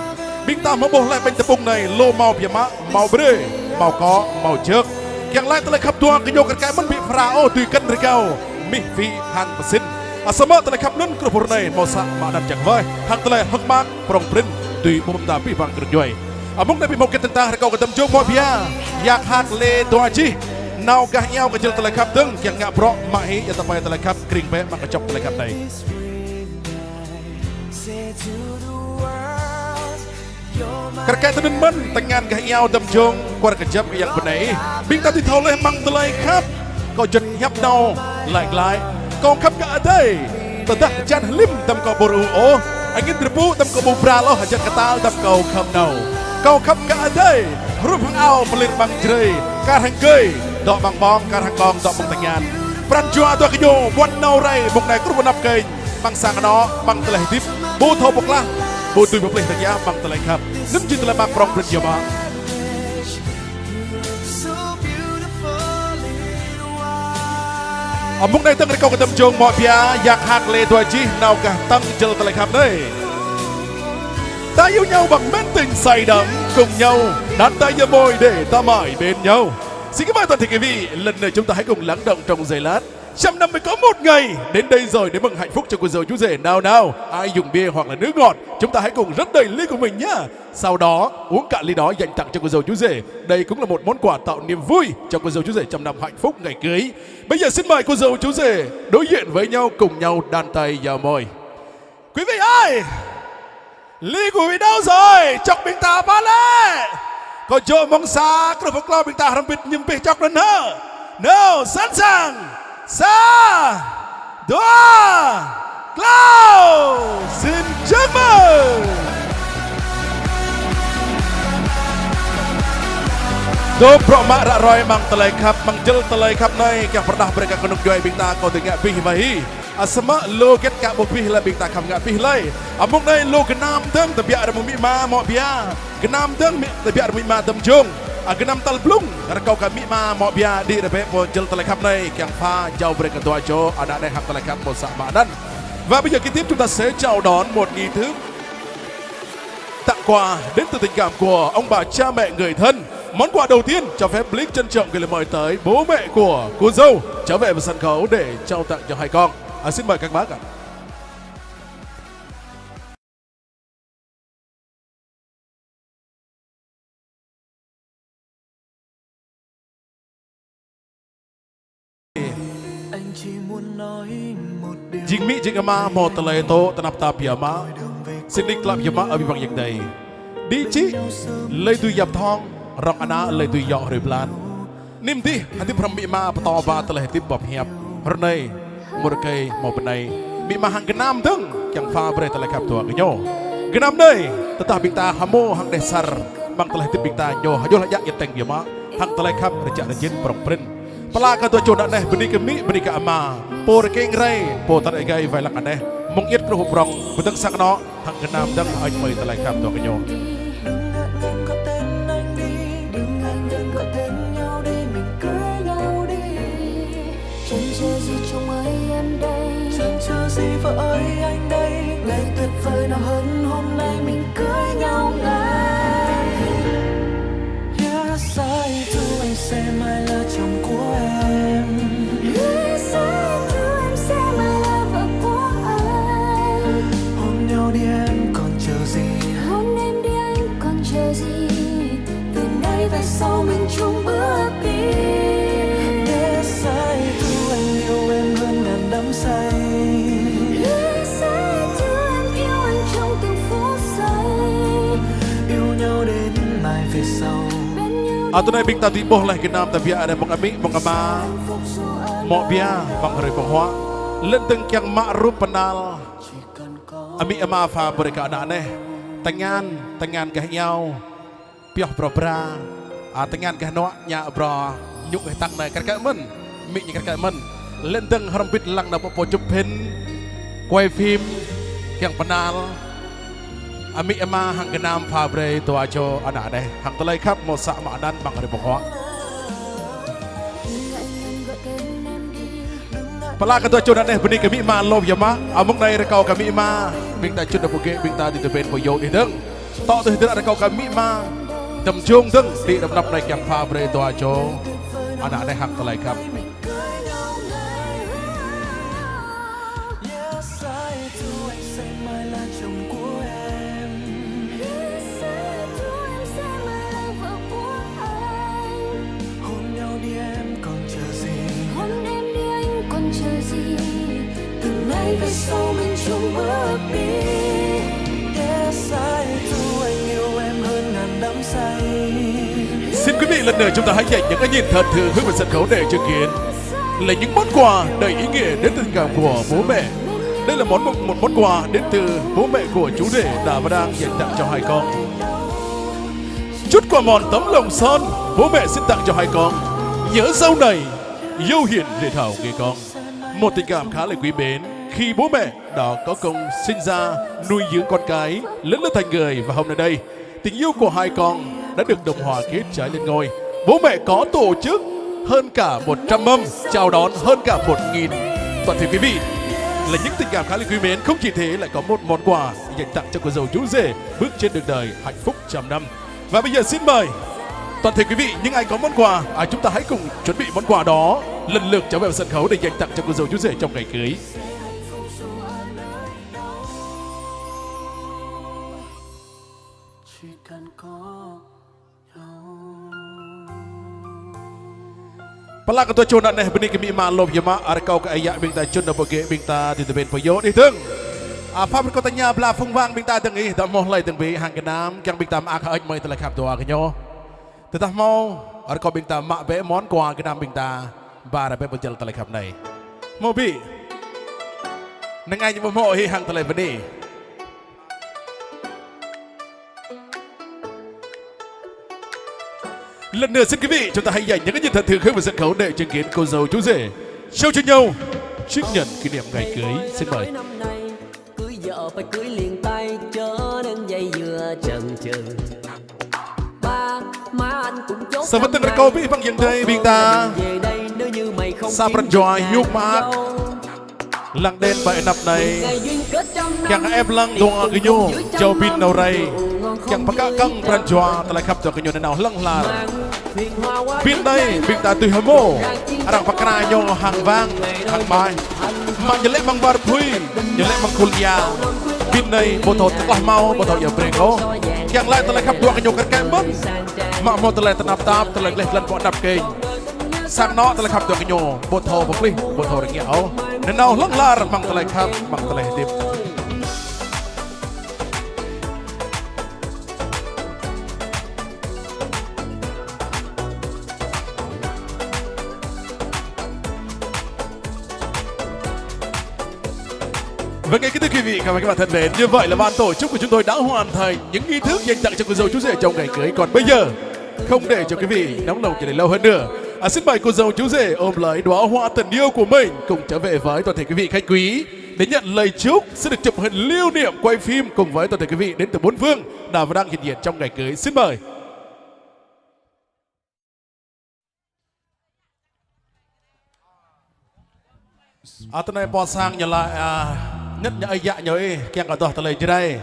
Ƀing ta hmâo ƀuh laih ƀañ tơpŭng anai, lu hmâo biă mă, hmâo brơi, hmâo akŏ, hmâo jơk. Kiăng laĭ tơlơi khăp dua kơ ñu kar kaĭ mơ̆n ƀu phara ôh, tui kơnơ̆ng rơgao, mih wĭ hăng pơsĭn. Ơ, samơ̆ tơlơi khăp anŭn kruh pơrơnai hmâo să mă anăn čang wơh, hăng tơlơi hơ̆k mơak prŏng prin, tui ƀuh mơ̆n ta pih pang kơnuk djuai. Amăng anai ƀing hmâo kơ tơnta rơkâo kơ tơm jông hmâo biă, yak hăk lĕ dua čih, nao gah iâu kơ jơl tơlơi khăp dơ̆ng, kiăng ngă bruă mă hĭ, yua tơpai tơlơi khăp, kring bĕ mă kơčŏk tơlơi khăp anai. Kar kaĭ tơnŭn mơ̆n, tơngan gah iâu tơm jông, kwar kơjăp yang bơnai. Ƀing ta tui thâo laih amăng tơlơi khăp. Kâo juăt hiăp nao, laĭ glaĭ. Kâo khăp kơ adai. Tơdah hơjan hlim tơm kâo ƀu rơu ôh. Angĭn rơbŭ tơm kâo ƀu bral ôh, hơjan kơtal tơm kâo khŏm nao. Kâo khăp kơ adai. Hrup hăng ao pơlir ƀăng Jrai. Kar hăng gơi, dŏ ƀăng ƀơ̆ng, kar hăng ƀơ̆ng, dŏ ƀăng tơngan. Pran jua dua kơ ñu, ƀuăn nao rai, mơ̆ng anai kruh pơanăp kơnh. Ƀăng sang anŏ, ƀăng tơlơi hơdip, ƀu thâo pơklah, ƀu dưi pơplih tơngia, ƀăng tơlơi khăp. Anŭn jing tơlơi mơak prŏng prin yơh mă. Amăng anai tơ̆ng rơkâo kơ tơm jông hmâo biă, yak hăk lĕ dua čih, nao gah tơ̆ng jơl tơlơi khăp anai. Ta yêu nhau bằng mến tình say đắm, cùng nhau đan tay vào môi để ta mãi bên nhau. Xin kính mời toàn thể quý vị, lần này chúng ta hãy cùng lắng đọng trong giây lát. Trăm năm mới có một ngày đến đây rồi, để mừng hạnh phúc cho cô dâu chú rể. Nào nào, ai dùng bia hoặc là nước ngọt, chúng ta hãy cùng rót đầy ly của mình nhá. Sau đó, uống cạn ly đó dành tặng cho cô dâu chú rể. Đây cũng là một món quà tạo niềm vui cho cô dâu chú rể trăm năm hạnh phúc ngày cưới. Bây giờ xin mời cô dâu chú rể đối diện với nhau, cùng nhau đan tay vào môi. Quý vị ơi, ly của vị đâu rồi? Čŏk ƀing ta pă lĕ? Kâo djơ̆ mơ̆ng sa, kruh pơklâo ƀing ta hrŏm hơbĭt ñum pih čŏk anŭn hă? Nào, sẵn sàng. Sa, dua, klâo. Xin chúc mừng. Dŏ bruă mă ră ruai amăng tơlơi khăp, amăng jơl tơlơi khăp anai, kiăng pơrơđah brơi kơ kơnuk djuai ƀing ta, kâo tơña pih wơ̆t hĭ. Ơ, samơ̆ lu hơget kơ ƀu pih lơi, ƀing ta khŏm ngă pih lơi. Amăng anai lu gơnam dơ̆ng tơbiă rơmung amĭ ama hmâo biă. Gơnam dơ̆ng amĭ, tơbiă rơmung amĭ ama tơm jông. Ơ, gơnam tal blung, rơkâo kơ amĭ ama hmâo biă, đĭ rơbeh pơ jơl tơlơi khăp anai, kiăng pha jao brơi kơ dua čô ană anai hăng tơlơi khăp hmâo să mă anăn. Và bây giờ kế tiếp chúng ta sẽ chào đón một nghi thức tặng quà đến từ tình cảm của ông bà, cha mẹ, người thân. Món quà đầu tiên, cho phép Blix trân trọng gửi lời mời tới bố mẹ của cô dâu trở về với sân khấu để trao tặng cho hai con. À, xin mời các bác ạ. Jing amĭ jing ama hmâo tơlơi tŏ tơnap tap biă mă. Sĭt nik tơlơi biă mă abih bang yang đei. Đĭ čih, lĕ tui yap thŏng, rŏng ană lĕ tui yŏ hrơi blan. Nim dih, hơdip hrŏm amĭ ama pơtô ba tơlơi hơdip bơhiăp. Hrơi anai, mơ̆ng rơkơi hmâo bơnai. Amĭ ama hăng gơnam dơ̆ng, kiăng pha brơi tơlơi khăp dua kơ ñu. Gơnam anai, tơdah ƀing ta hơmâo hăng đeh asar, amăng tơlơi hơdip ƀing ta ñu, hơjŏh laĭ jak yơh tơ̆ng biă mă, hăng tơlơi khăp rơjăk rơjĭn prŏng prin. Pơala kơ dua čô ană anai, bơni kơ amĭ, bơni kơ ama. Pô rơkeng rai, pô tơnap gai wai lăng anai. Mơ̆ng iĕt kruh prŏng, pơdơ̆ng sang anŏ, hăng gơnam dơ̆ng hơơč mơi tơlơi khăp dua kơ ñu. Đừng ngại ngần gọi tên anh đi, đừng ngại ngần gọi tên nhau đi, mình cưới nhau đi. Chẳng chờ gì trong ấy em đây. Chẳng chờ gì vợ ơi anh đây. Ngày tuyệt vời nào hơn hôm nay mình cưới nhau ngay. Yes, I do, anh sẽ mãi là chồng của em. Yes, I do, em sẽ mãi là vợ của anh. Hôn nhau đi em còn chờ gì. Hôn em đi anh còn chờ gì. Từ nay về sau mình chung bước đi. Yes, I do, anh yêu em hơn ngàn đắm say. Yes, I do, em yêu anh trong từng phút giây. Yêu nhau đến mãi về sau. Ơ, tui anai ƀing ta dưi ƀuh laih gơnam tơbiă anai mơ̆ng amĭ, mơ̆ng ama. Hmâo biă, mơ̆ng hrơi ƀơ̆ng huă. Lĕ tơ̆ng kiăng mă rup pơnal. Amĭ ama pha brơi kơ ană anai. Tơngan, tơngan gah iâu. Pioh bruă bra, a, tơngan gah hnuă, ñă bruă ñŭk hơtăng anai kar kaĭ mơ̆n, amĭ ñu kar kaĭ mơ̆n. Lĕ tơ̆ng hrŏm hơbĭt lăng nao pơ pô chụp hình, quay phim, kiăng pơnal. Amĭ ama hăng gơnam pha brơi dua čô ană anai, hăng tơlơi khăp hmâo să mă anăn mơ̆ng hrơi ƀơ̆ng huă. Pơala kơ dua čô ană anai bơni kơ amĭ ama lŏm yơh mă, amăng anai rơkâo kơ amĭ ama, ƀing ta čut đơ̆ng pơgĕ, ƀing ta dưi tơpĕn pơyô đih dơ̆ng. Tŏ tui hơdră rơkâo kơ amĭ ama, tơm jông dơ̆ng, đĭ đơ̆m anăp anai kiăng pha brơi dua čô ană anai hăng tơlơi khăp. Hôn em đi, anh còn chờ gì? Từ nay về sau mình chung bước đi. Để sai dù anh yêu em hơn ngàn đắm say. Xin quý vị, lần nữa chúng ta hãy dành những cái nhìn thật sự hướng về sân khấu để chứng kiến là những món quà đầy ý nghĩa đến từ tình cảm của bố mẹ. Đây là món, một món quà đến từ bố mẹ của chú rể đã và đang dành tặng cho hai con. Chút quà mòn tấm lòng son, bố mẹ xin tặng cho hai con. Nhớ dâu này, dâu hiền rể thảo người con. Một tình cảm khá là quý mến khi bố mẹ đã có công sinh ra, nuôi dưỡng con cái, lớn lên thành người và hôm nay đây, tình yêu của hai con đã được đồng hòa kết trái lên ngôi. Bố mẹ có tổ chức hơn cả một trăm mâm, chào đón hơn cả một nghìn toàn thể quý vị. Là những tình cảm khá là quý mến, không chỉ thế lại có một món quà dành tặng cho cô dâu chú rể bước trên đường đời hạnh phúc trăm năm. Và bây giờ xin mời toàn thể quý vị, những ai có món quà, à, chúng ta hãy cùng chuẩn bị món quà đó, lần lượt trở về sân khấu để dành tặng cho cô dâu chú rể trong ngày cưới. Pơala kơ dua čô ană anai bơni kơ amĭ ama lŏm yơh mă, rơkâo kơ ơi yă ƀing ta čun nao pơ gĕ ƀing ta tui tơben pơyô đih dơ̆ng. A, pha rơkâo tơña pơala phung wang ƀing ta dơ̆ng ih, dŏ hmâo hlơi dơ̆ng ƀĕ hăng gơnam, kiăng ƀing ta mă kơ hơơč mơi tơlơi khăp dua kơ ñu. Tơdah hmâo, rơkâo ƀing ta mă bĕ món quà gơnam ƀing ta, ba ră bĕ pơjăl tơlơi khăp anai. Hmâo ƀĭ. Năng ai ñu ƀu hmâo hĭ hăng tơlơi bơni. Lần nữa xin quý vị, chúng ta hãy dành những cái nhiệt thật thưởng thức và sân khấu để chứng kiến cô dâu chú rể trao cho nhau chiếc nhẫn kỷ niệm ngày cưới. Xin mời. Sa wơ̆t tơ̆ng rơkâo ƀĭ păng yơ̆ng tơi ƀing ta. Sa pran jua hiuk mă. Lăng đen ƀơi anăp anai. Kiăng ĕp lăng dua gơñu, jao ƀing nao rai. Kiăng pơkă kăng pran jua tơlơi khăp dua gơñu nanao hlŏng lar. Ƀing anai, ƀing ta tui hmâo. Arăng pơkra ñu hăng wang, hăng mai. Mă ñu lĕ mơ̆ng war phui, ñu lĕ mơ̆ng khul ia. Ƀing anai, ƀu thâo tơklah hmâo, ƀu thâo ia breng ôh. Kiăng laĭ tơlơi khăp dua gơñu kar kaĭ mơ̆n. Mă hmâo tơlơi tơnap tap, tơlơi gleh glan pơ anăp keng. Sang anŏ tơlơi khăp dua gơñu, ƀu thâo pơplih, ƀu thâo rơngiă ôh. Nanao hlŏng lar mơ̆ng tơlơi khăp, mơ̆ng tơlơi hơdip. Vâng, kính thưa quý vị, các bạn thân mến, như vậy là ban tổ chức của chúng tôi đã hoàn thành những nghi thức dành tặng cho cô dâu chú rể trong ngày cưới. Còn bây giờ, không để cho quý vị nóng lòng chờ đợi lâu hơn nữa. À, xin mời cô dâu chú rể ôm lấy đóa hoa tình yêu của mình cùng trở về với toàn thể quý vị khách quý để nhận lời chúc sẽ được chụp hình lưu niệm, quay phim cùng với toàn thể quý vị đến từ bốn phương đã và đang hiện diện trong ngày cưới. Xin mời. Ơ, tơ anai pô sang ñu laĭ, ơ, anet ñu ơi yă ñu ih, kiăng adoh tơlơi Jrai.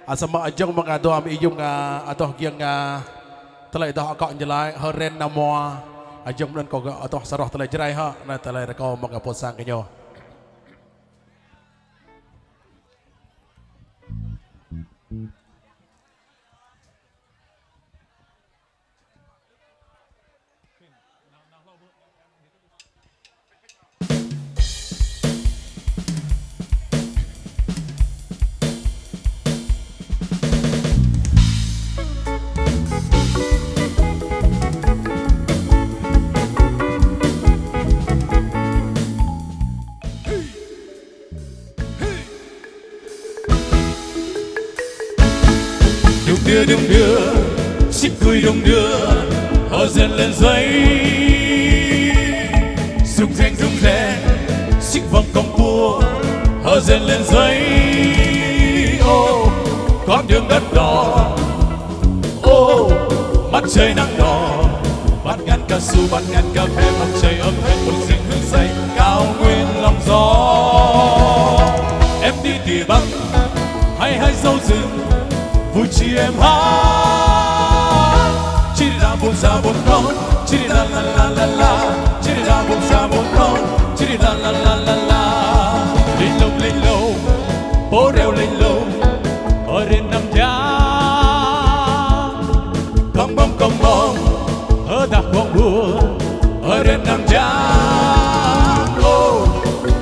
Ơ, samơ̆ ajong mơ̆ng adoh mơyŭng, ơ, adoh giŏng, ơ, tơlơi adoh akŏ ñu laĭ, hơren nao mua. Ajong mơ̆n kâo adoh sa rŏh tơlơi Jrai hă, anai tơlơi rơkâo mơ̆ng pô sang kơ ñu. Đung đưa, đung đưa, sik gui đung đưa, hơ zen len dơi. Rung reng, rung reng, sik văng kông pua, hơ zen len dơi. Ô, con đường đất đỏ, ô, mặt trời nắng đỏ. Bạt ngăn cao su, bạt ngăn cà phê, mặt trời ấm êm, bừng rừng hương dày, cao nguyên lòng gió. Em đi tìm Bắc, hay hái dâu rừng, vui Či em ha. Či ri đa ƀôn sa ƀôn prong, či ri đa la la la la. Či ri đa ƀôn sa ƀôn prong, či ri đa la la la la. Ling lông ling lông, pô reo ling lông, ơ rin năm jang. Kông bông kông bông, ơ dah kông ƀuôn, ơ rin năm jang. Ô,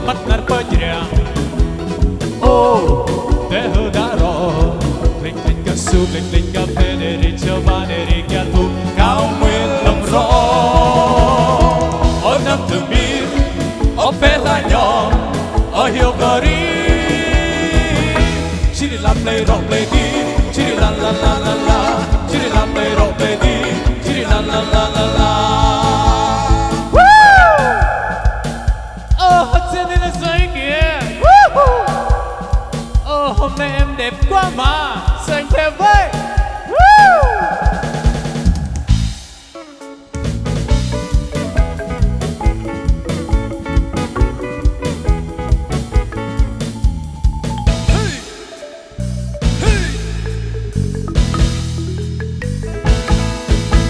măt năr pơjrang. Ô, tơ hơ đa rô, kling kling kơ su, kling kling kơ phê, đe ri čơ ba, đe ri kia tu, kâo mĭn lŏm rô. Ơ năm tơ mir, ơ phê la ño, ơ hiu kơ ri. Či ri lăm lei rŏ lei ti, či ri la la la la la, či ri lăm lei rŏ lei ti, či ri la la la la la. Woo! Ơ, hot sale này là sao anh kìa? Woohoo! Ơ, hôm nay em đẹp quá mà. Sao anh theo vậy? Woo!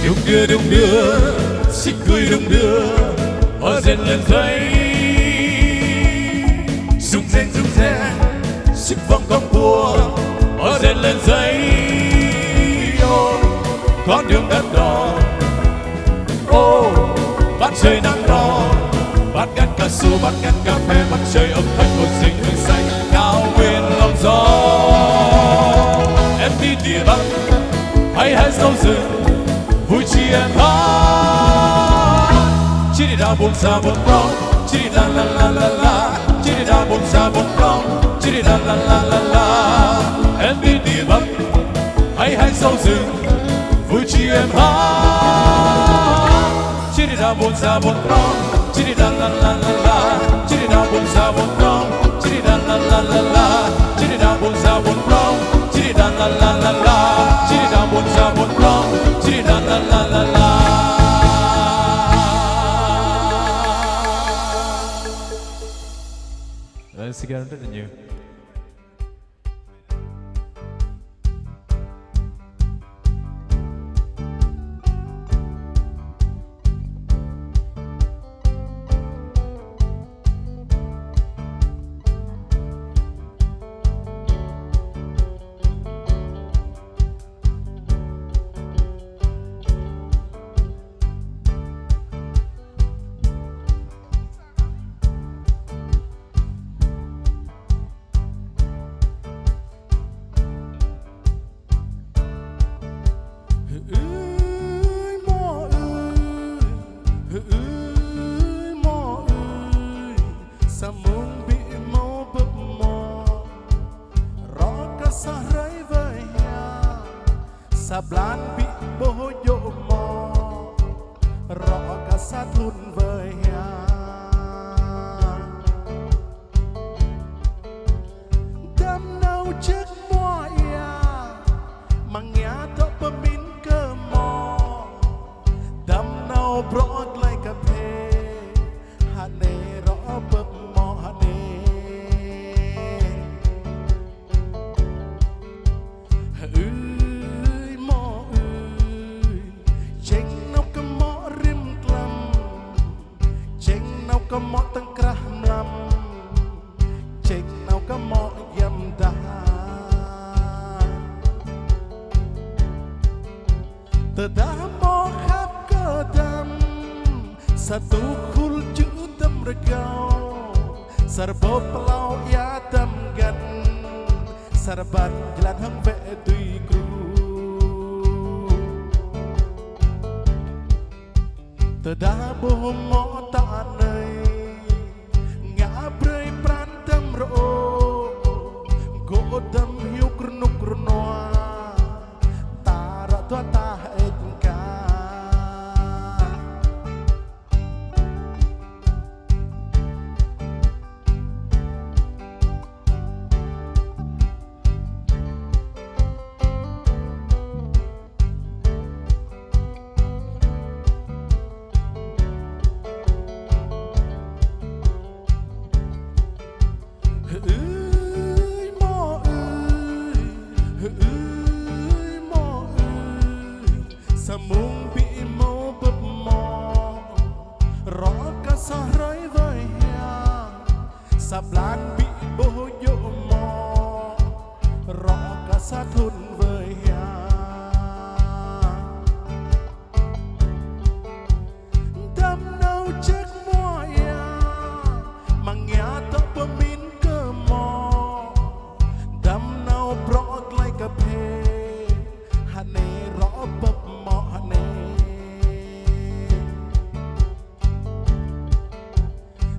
Đung đưa, đung đưa, sĭt gưi đung đưa, ơ jen lên dây. Rung reng, rung reng, sĭt vòng kông pua, ơ jen lên dây. Ô, con đường đắt đỏ. Ô, bát trời nắng đỏ, bát ngăn cao su, bát ngăn cà phê, bát trời âm thanh của rừng Hương Xanh, cao nguyên lòng gió. Em đi địa Bắc, hay hái sầu rừng, vui chi em hát. Či ri đa ƀôn sa ƀôn prong, či ri đa la la la la. Či ri đa ƀôn sa ƀôn prong, či ri đa la la la la. Em đi địa Bắc, hay hái sầu rừng, vui chi em hát. Či ri đa ƀôn sa ƀôn prong, či ri đa la la la la. Či ri đa ƀôn sa ƀôn prong, či ri đa la la la la. Či ri đa ƀôn sa ƀôn prong, či ri đa la la la la. Či ri đa ƀôn sa ƀôn prong, či ri đa la la la la. Let's get into the new. Ơi mŏ ơi, ơi mŏ ơi, samơ̆ ƀĭ mŏ bưp mŏ, rŏ kơ sa hrơi wơi hia, sa blan ƀĭ ƀôh djơ̆ mŏ, rŏ kơ sa thŭn wơi hia. Dăm nao čơk mŏ ia, mơ̆ng ia dŏ pơmĭn kơ mŏ. Dăm nao brŏ glai kơ phê, hơnê rŏ bưp mŏ hơnê. Ơi mŏ ơi, čeng nao kơ mŏ rĭm klăm, čeng nao kơ mŏ tơ̆ng krah mlam, čeng nao kơ mŏ giăm dah. Tơdah mŏ khăp kơ dăm, sa tŭ khul čư̆ dăm rơgao, sa rơbâo plao ia dăm găn, sa rơbat jơlan hăng wĕ tui gru. Tơdah ƀôh mŏ ta anai, ngă brơi pran dăm rơô, gŏ dăm hiuk rơnuk rơnua, ta ră dua ta hơêč ka. Ơi mŏ ơi, Mông ƀĭ hmâo bưp mŏ, rŏ kơ sa hrơi wai hiam. Sa blan ƀĭ ƀuh djơ̆ mŏ, rŏ kơ sa thŭn wai hiam. Đăm nao ček mŏ ia, mơ̆ng ia dŏ pơmĭn kơ mŏ. Đăm nao brŏ glai kơphê, hơnê rŏ bưp mŏ hơnê.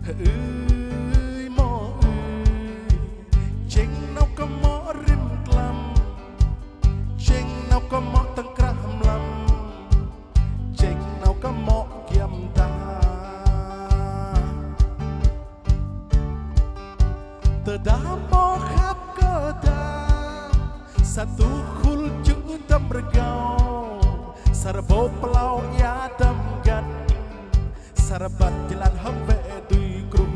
Ơi mŏ ơi, čeng nao kơ mŏ rĭm tlam, čeng nao kơ mŏ tơ̆ng krah mlam, čeng nao kơ mŏ giăm ta. Tơdah mŏ khăp kơ ta, sa tŭ khul čư̆ tăm rơgao, sa rơbâo plao ia tăm găn. Sa rơbat jơlan hơ̆k wĕ tui kruh.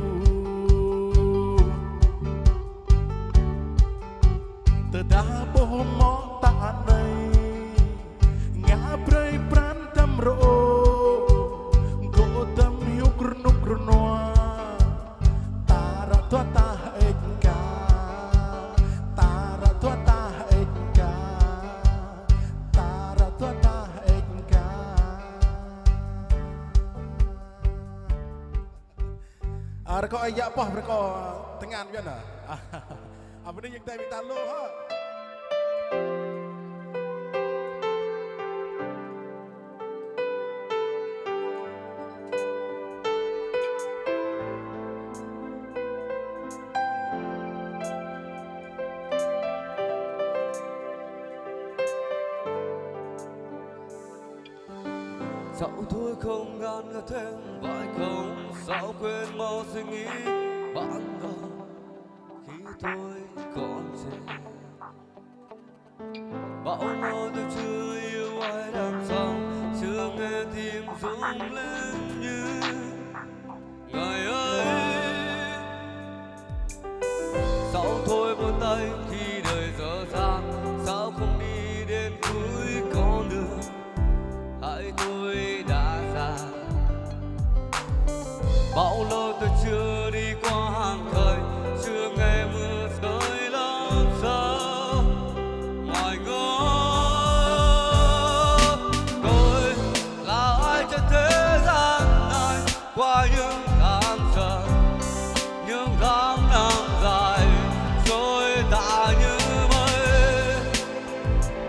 Tơdah ƀuh mŏ ta anai, ngă brơi pran tăm rơô, gŏ tăm hiŭk rơnŭk rơnua. Ta ră dua ta hơêč ka, ta ră dua ta hơêč ka, ta ră dua ta hơêč ka. Ơ, rơkâo ơi yă pŏh, rơkâo tơngan biă nă. Ơ, bơni ñu tơdơi ƀing ta lu hă. Sao tôi không ngăn ngừa thêm, phải không? Sao quên mau suy nghĩ ban đầu khi tôi còn trẻ? Bao lâu tôi chưa yêu ai đằng sau, chưa nghe tim rung lên như ngày ấy. Sao thôi buông tay khi đời dở dang, sao không đi đến cuối con đường hại tôi đã ra. Bao lâu tôi chưa đi qua hàng cây, chưa nghe mưa rơi làm sao ngoài ngõ. Tôi là ai trên thế gian này, qua những tháng giờ, những tháng năm dài trôi ta như mây.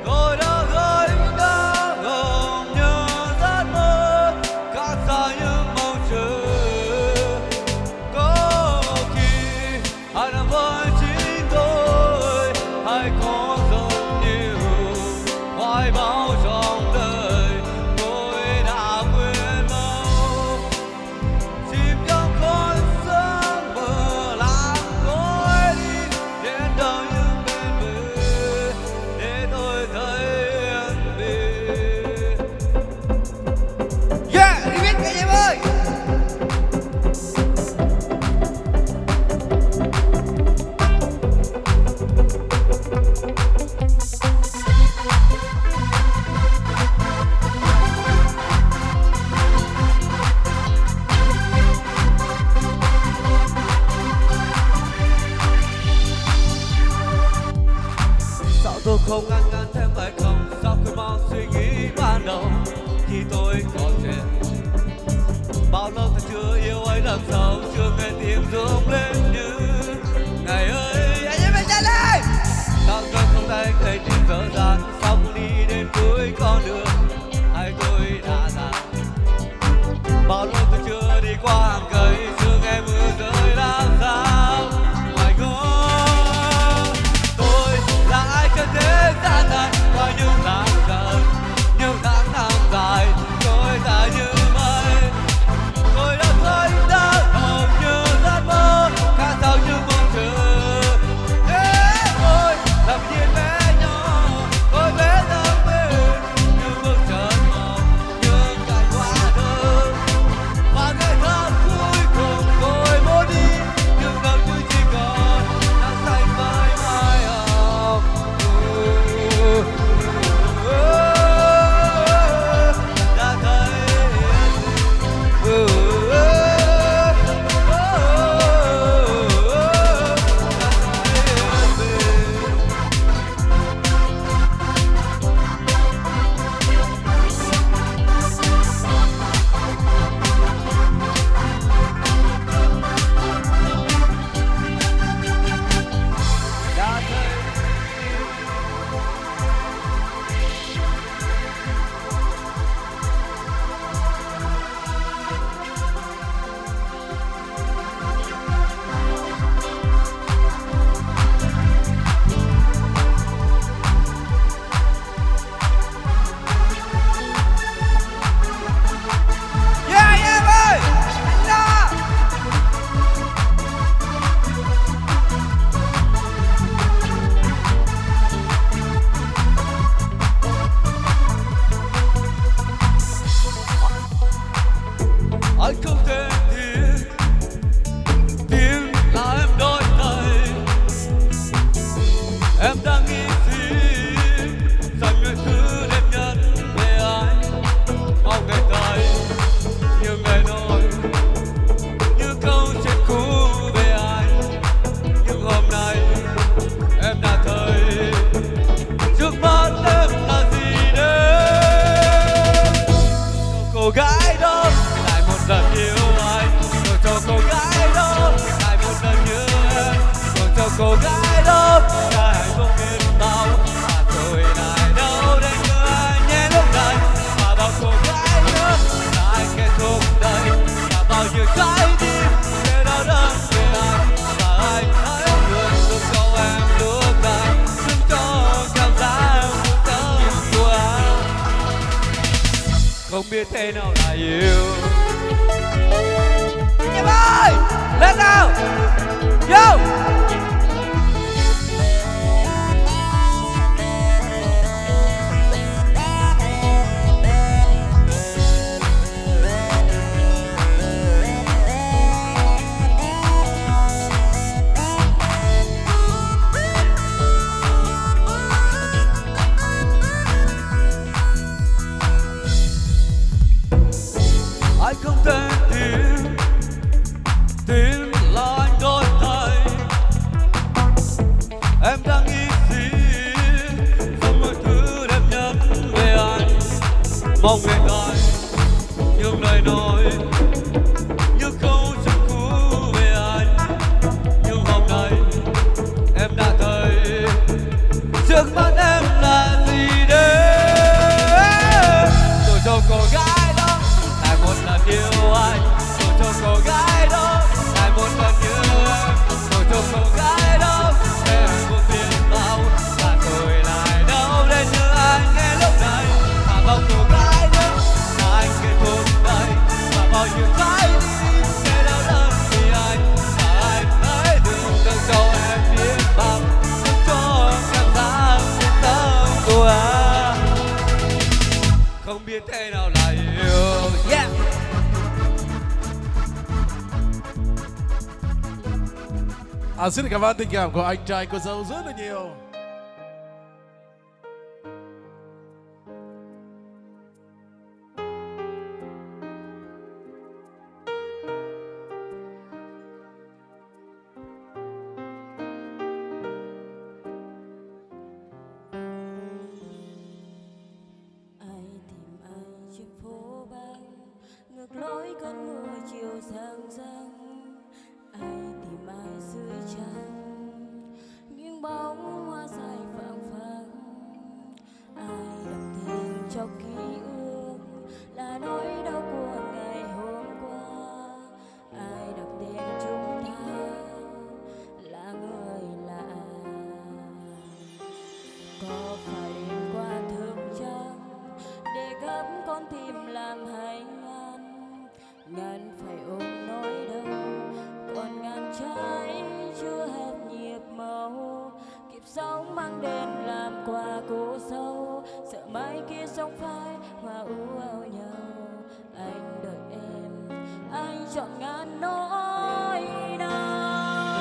Tôi đã gửi, đã gồng những giấc mơ, cạn sạch những mong chờ. Có khi hãy nằm với chính tôi, hãy có rất nhiều hoài bão trong đời tôi đã quên mau. Chìm trong khói sương mờ lãng trôi đi, đến đâu những bên bờ để tôi thấy yên bình. Yeah, remix anh em ơi. Sao tôi không ngăn ngăn thêm phải không? Sao quên mau suy nghĩ ban đầu khi tôi còn trẻ? Bao lâu ta chưa yêu ai đằng sau, chưa nghe tiếng rung lên như ngày ấy. Anh em mình chạy lên! Sao tôi không thấy cây tim dở dang, sao không đi đến cuối con đường hại tôi đã ra? Bao lâu tôi chưa đi qua hàng cây, chưa nghe mưa rơi làm sao ngoài ngõ. Tôi là ai trên thế gian này, qua những tháng trời, những tháng năm dài trôi ta như mây. Tôi đã thấy ta hầu như giấc mơ, cả sau những mong chờ. Ê, ôi, làm gì bé nhỏ. Không biết thế nào là yêu. Anh em ơi, lên nào. Yo. Ai không thể tìm, tìm là anh đôi tay. Em đang nghĩ gì, sống mọi thứ đẹp nhất về anh. Mong về tai, những lời nói, những câu chúc phúc về anh. Nhưng hôm nay, em đã thấy, trước mắt em là gì đây? Tôi cho cô gái đó, lại một lần yêu anh. Tôi cho cô gái đó, lại một lần yêu em. Tôi cho cô gái đó, sẽ không tin vào là tôi lại đau đến như anh ngay lúc này. Và bao cô gái đó, là anh kết thúc đây. Và bao nhiêu trái tim sẽ đau đớn vì anh. Và anh hãy đừng đừng cho em biết bao, đừng cho em cảm giác yên tâm của anh. Không biết thế nào là yêu. Yeah. À, xin cảm ơn tình cảm của anh trai cô dâu rất là nhiều. Ai tìm anh trên phố vắng, ngược lối cơn mưa chiều giăng giăng. Ai tìm ai dưới trăng, những bông hoa dài phang phang. Ai đọc tên trong ký ức là nỗi đau của ngày hôm qua. Ai đọc tên chúng ta là người lạ. Có phải đêm qua thức trắng để gấp con tim làm hãy ngăn? Ngăn phải ôm nỗi đau, còn ngăn cháy chưa hết nhịp máu. Kịp sống băng đêm làm quà cô dâu, sợ mai kia sống phai hoa u ao nhau. Anh đợi em, anh chọn ngăn nỗi đau.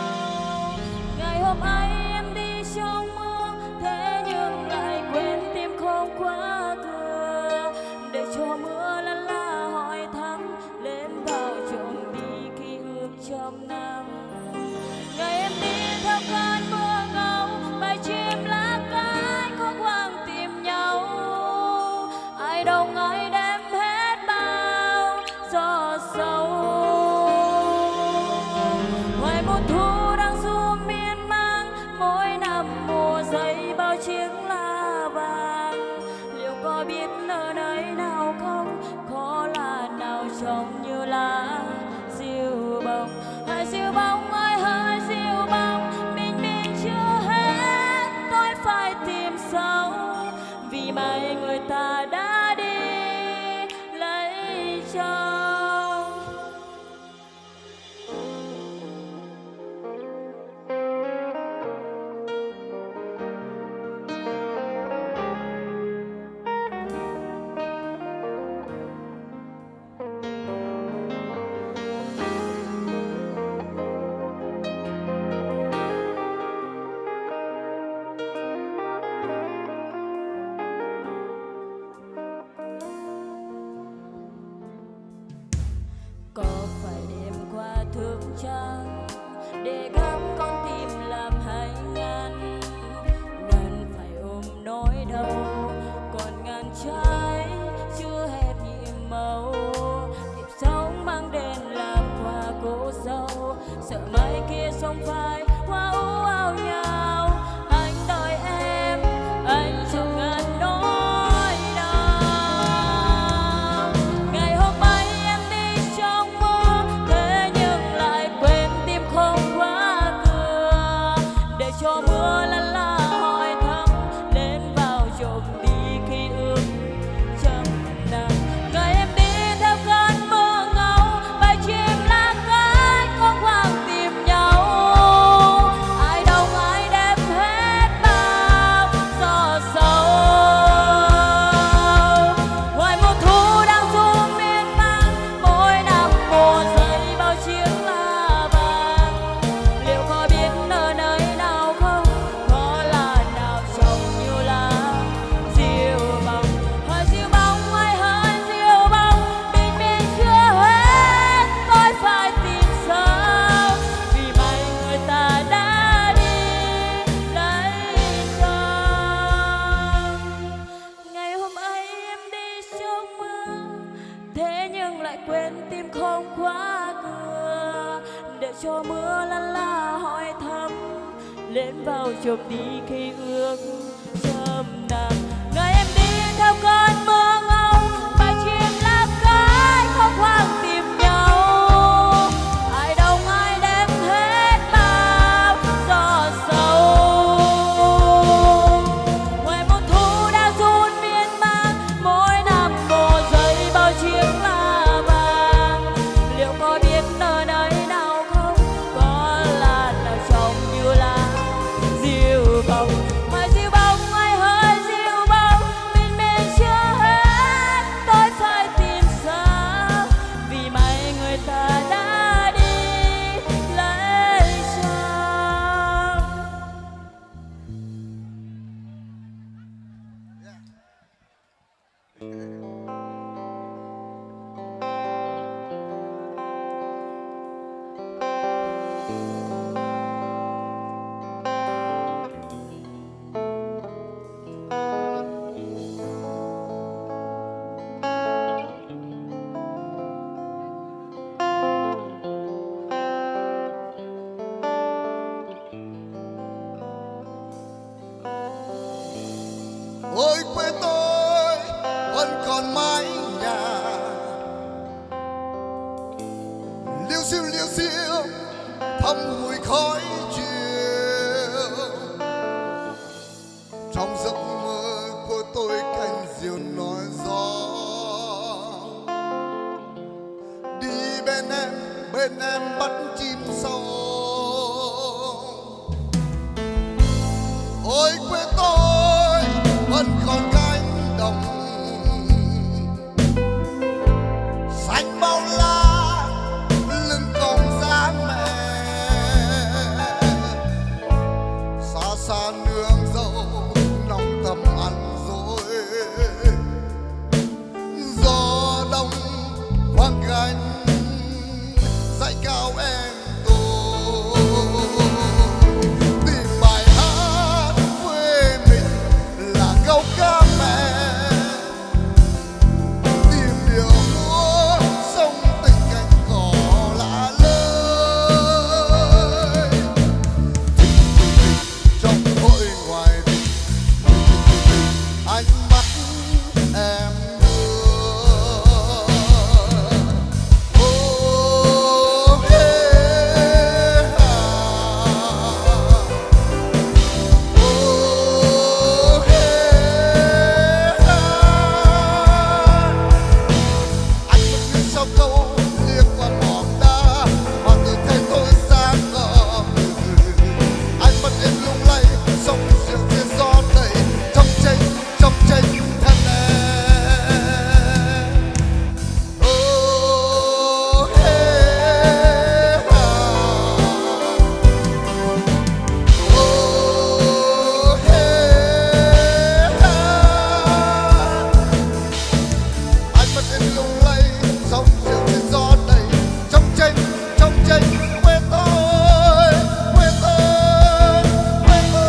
Ngày hôm ấy em đi trong mưa, thế nhưng lại quên tìm không khóa cửa. Để cho mưa lăn la hỏi thăm, lén vào trộm đi ký ức trong nắng. Ngày em đi theo cơn mưa ngâu, bay chim lá cánh khô quang tìm nhau. Ai đâu ngại đêm hết bao gió sầu. Ngoài mùa thu đang du miên man, mỗi năm mùa rơi bao chiếc lá vàng. Liệu có biết ở nơi nào không? Có lá nào trông như lá diêu bông? Hãy diêu bông ơi, hãy diêu bông, bình minh chưa hé, tôi phải tìm sau, vì mai người ta đã đi lấy chồng. Có phải đêm qua thức trắng để gắm con tim làm hãy ngăn? Ngăn phải ôm nỗi đau, còn ngăn cháy chưa hết nhịp máu. Kịp sống mang đèn làm quà cô dâu, sợ mai kia sống phai hoa u ao nhau. Anh đợi em, anh chọn ngăn nỗi đau. Ngày hôm ấy em đi trong mưa, thế nhưng lại quên tìm không khóa cửa. Để cho mưa lăn la hỏi thăm, lén vào trộm đi ký ức trong nắng. Ngày Gió mưa lăn la hỏi thăm, luyến vào chộp đi khi ước sớm nắng. Ngày em đi theo cơn mưa ngâu, bao chim lắm cánh khô khoang tìm nhau. Ai đông ai đêm hết bao gió sầu. Ngoài một thu đã run miên man, mỗi năm mùa rơi bao chiếc lá vàng. Liệu có biết nơi đây nào không? Có làn đào trông như lá diêu bông. Hỡi diêu bông, hãy hỡi diêu bông, bình minh chưa hết, tôi phải tìm sao, vì mãi người ta đã đi lấy chồng. Ôi quê tôi, vẫn còn mái nhà liêu xiêu liêu xiêu, thắm hủi khói chiều. Trong giấc mơ của tôi cánh diều nói gió đi bên em, bên em bắt chim sâu. Ôi quê tôi, vẫn còn cánh đồng xanh bao la, lưng còng dáng mẹ. Xa xa nương dâu, nòng thơm ăn rồi. Gió đông vắng cánh, dãy cao em tôi. Tìm bài hát quê mình là câu ca mẹ. Tìm điệu múa sông tình cảnh cỏ lạ lơi. Trong hội ngoài tình, ánh mắt em đưa. Ô, hê, ha. Ô, hê, ha. Anh vẫn như sao câu liếc qua mỏm đá, mà từ thay tôi sang ngõ. Anh vẫn em lung lay, sóng chiều chia gió đẩy, trong tranh, trong tranh thân em. Ô, hê, ha. Ô, hê, ha. Anh vẫn em lung lay, sóng chiều chia gió đẩy, trong tranh, trong tranh, quê tôi, quê tôi, quê tôi.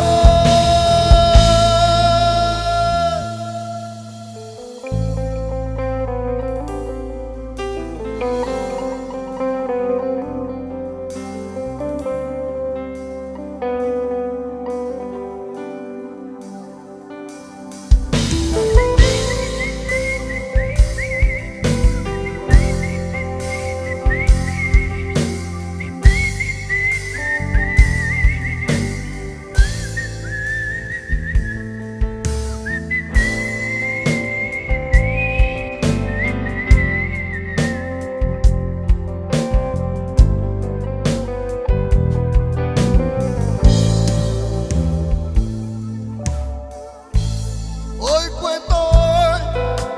Ôi quê tôi,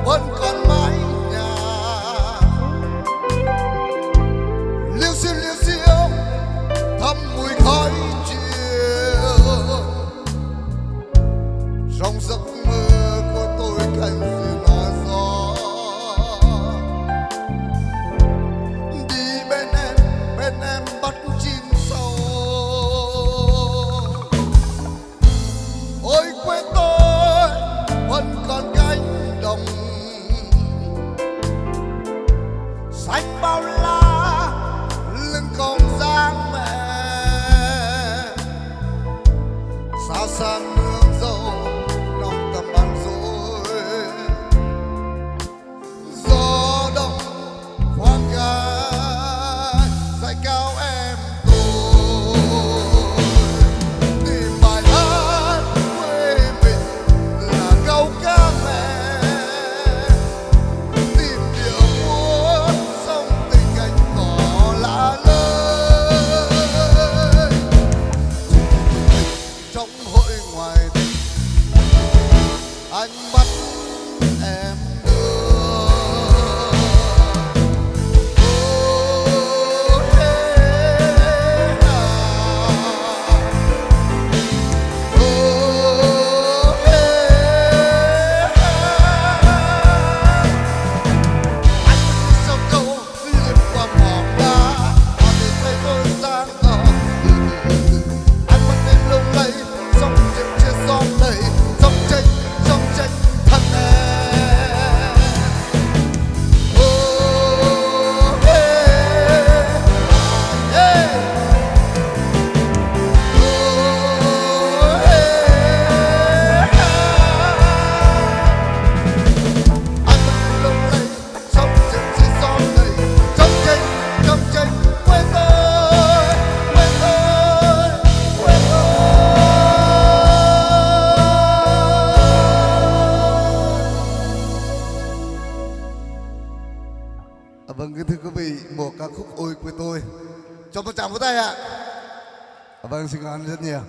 vẫn còn mái nhà liêu xiêu liêu xiêu, thắm mùi khói chiều. Trong giấc mơ của tôi cánh diều nói gió đi bên em, bên em bắt chim sâu. Ôi quê tôi, vẫn còn cánh đồng xanh bao la, lưng còng dáng Anh bắt em được. Ô, hê, ha. Ô, hê, ha. Anh sao đâu, đi qua mỏng đá, họ để thấy tôi sang, ờ. Anh bắt em lung lay, sống trên chia gió này, sống trên, sống trên thân em. Ô, hê, hê. Ô, hê, ha. Anh bắt em lung lay, sống trên chia gió này, sống trên, sống trên quê tôi, quê tôi, quê tôi. À, vâng, kính thưa quý vị, một ca khúc Ôi Quê Tôi. Cho một tràng vỗ tay ạ. À, vâng, xin cảm ơn rất nhiều.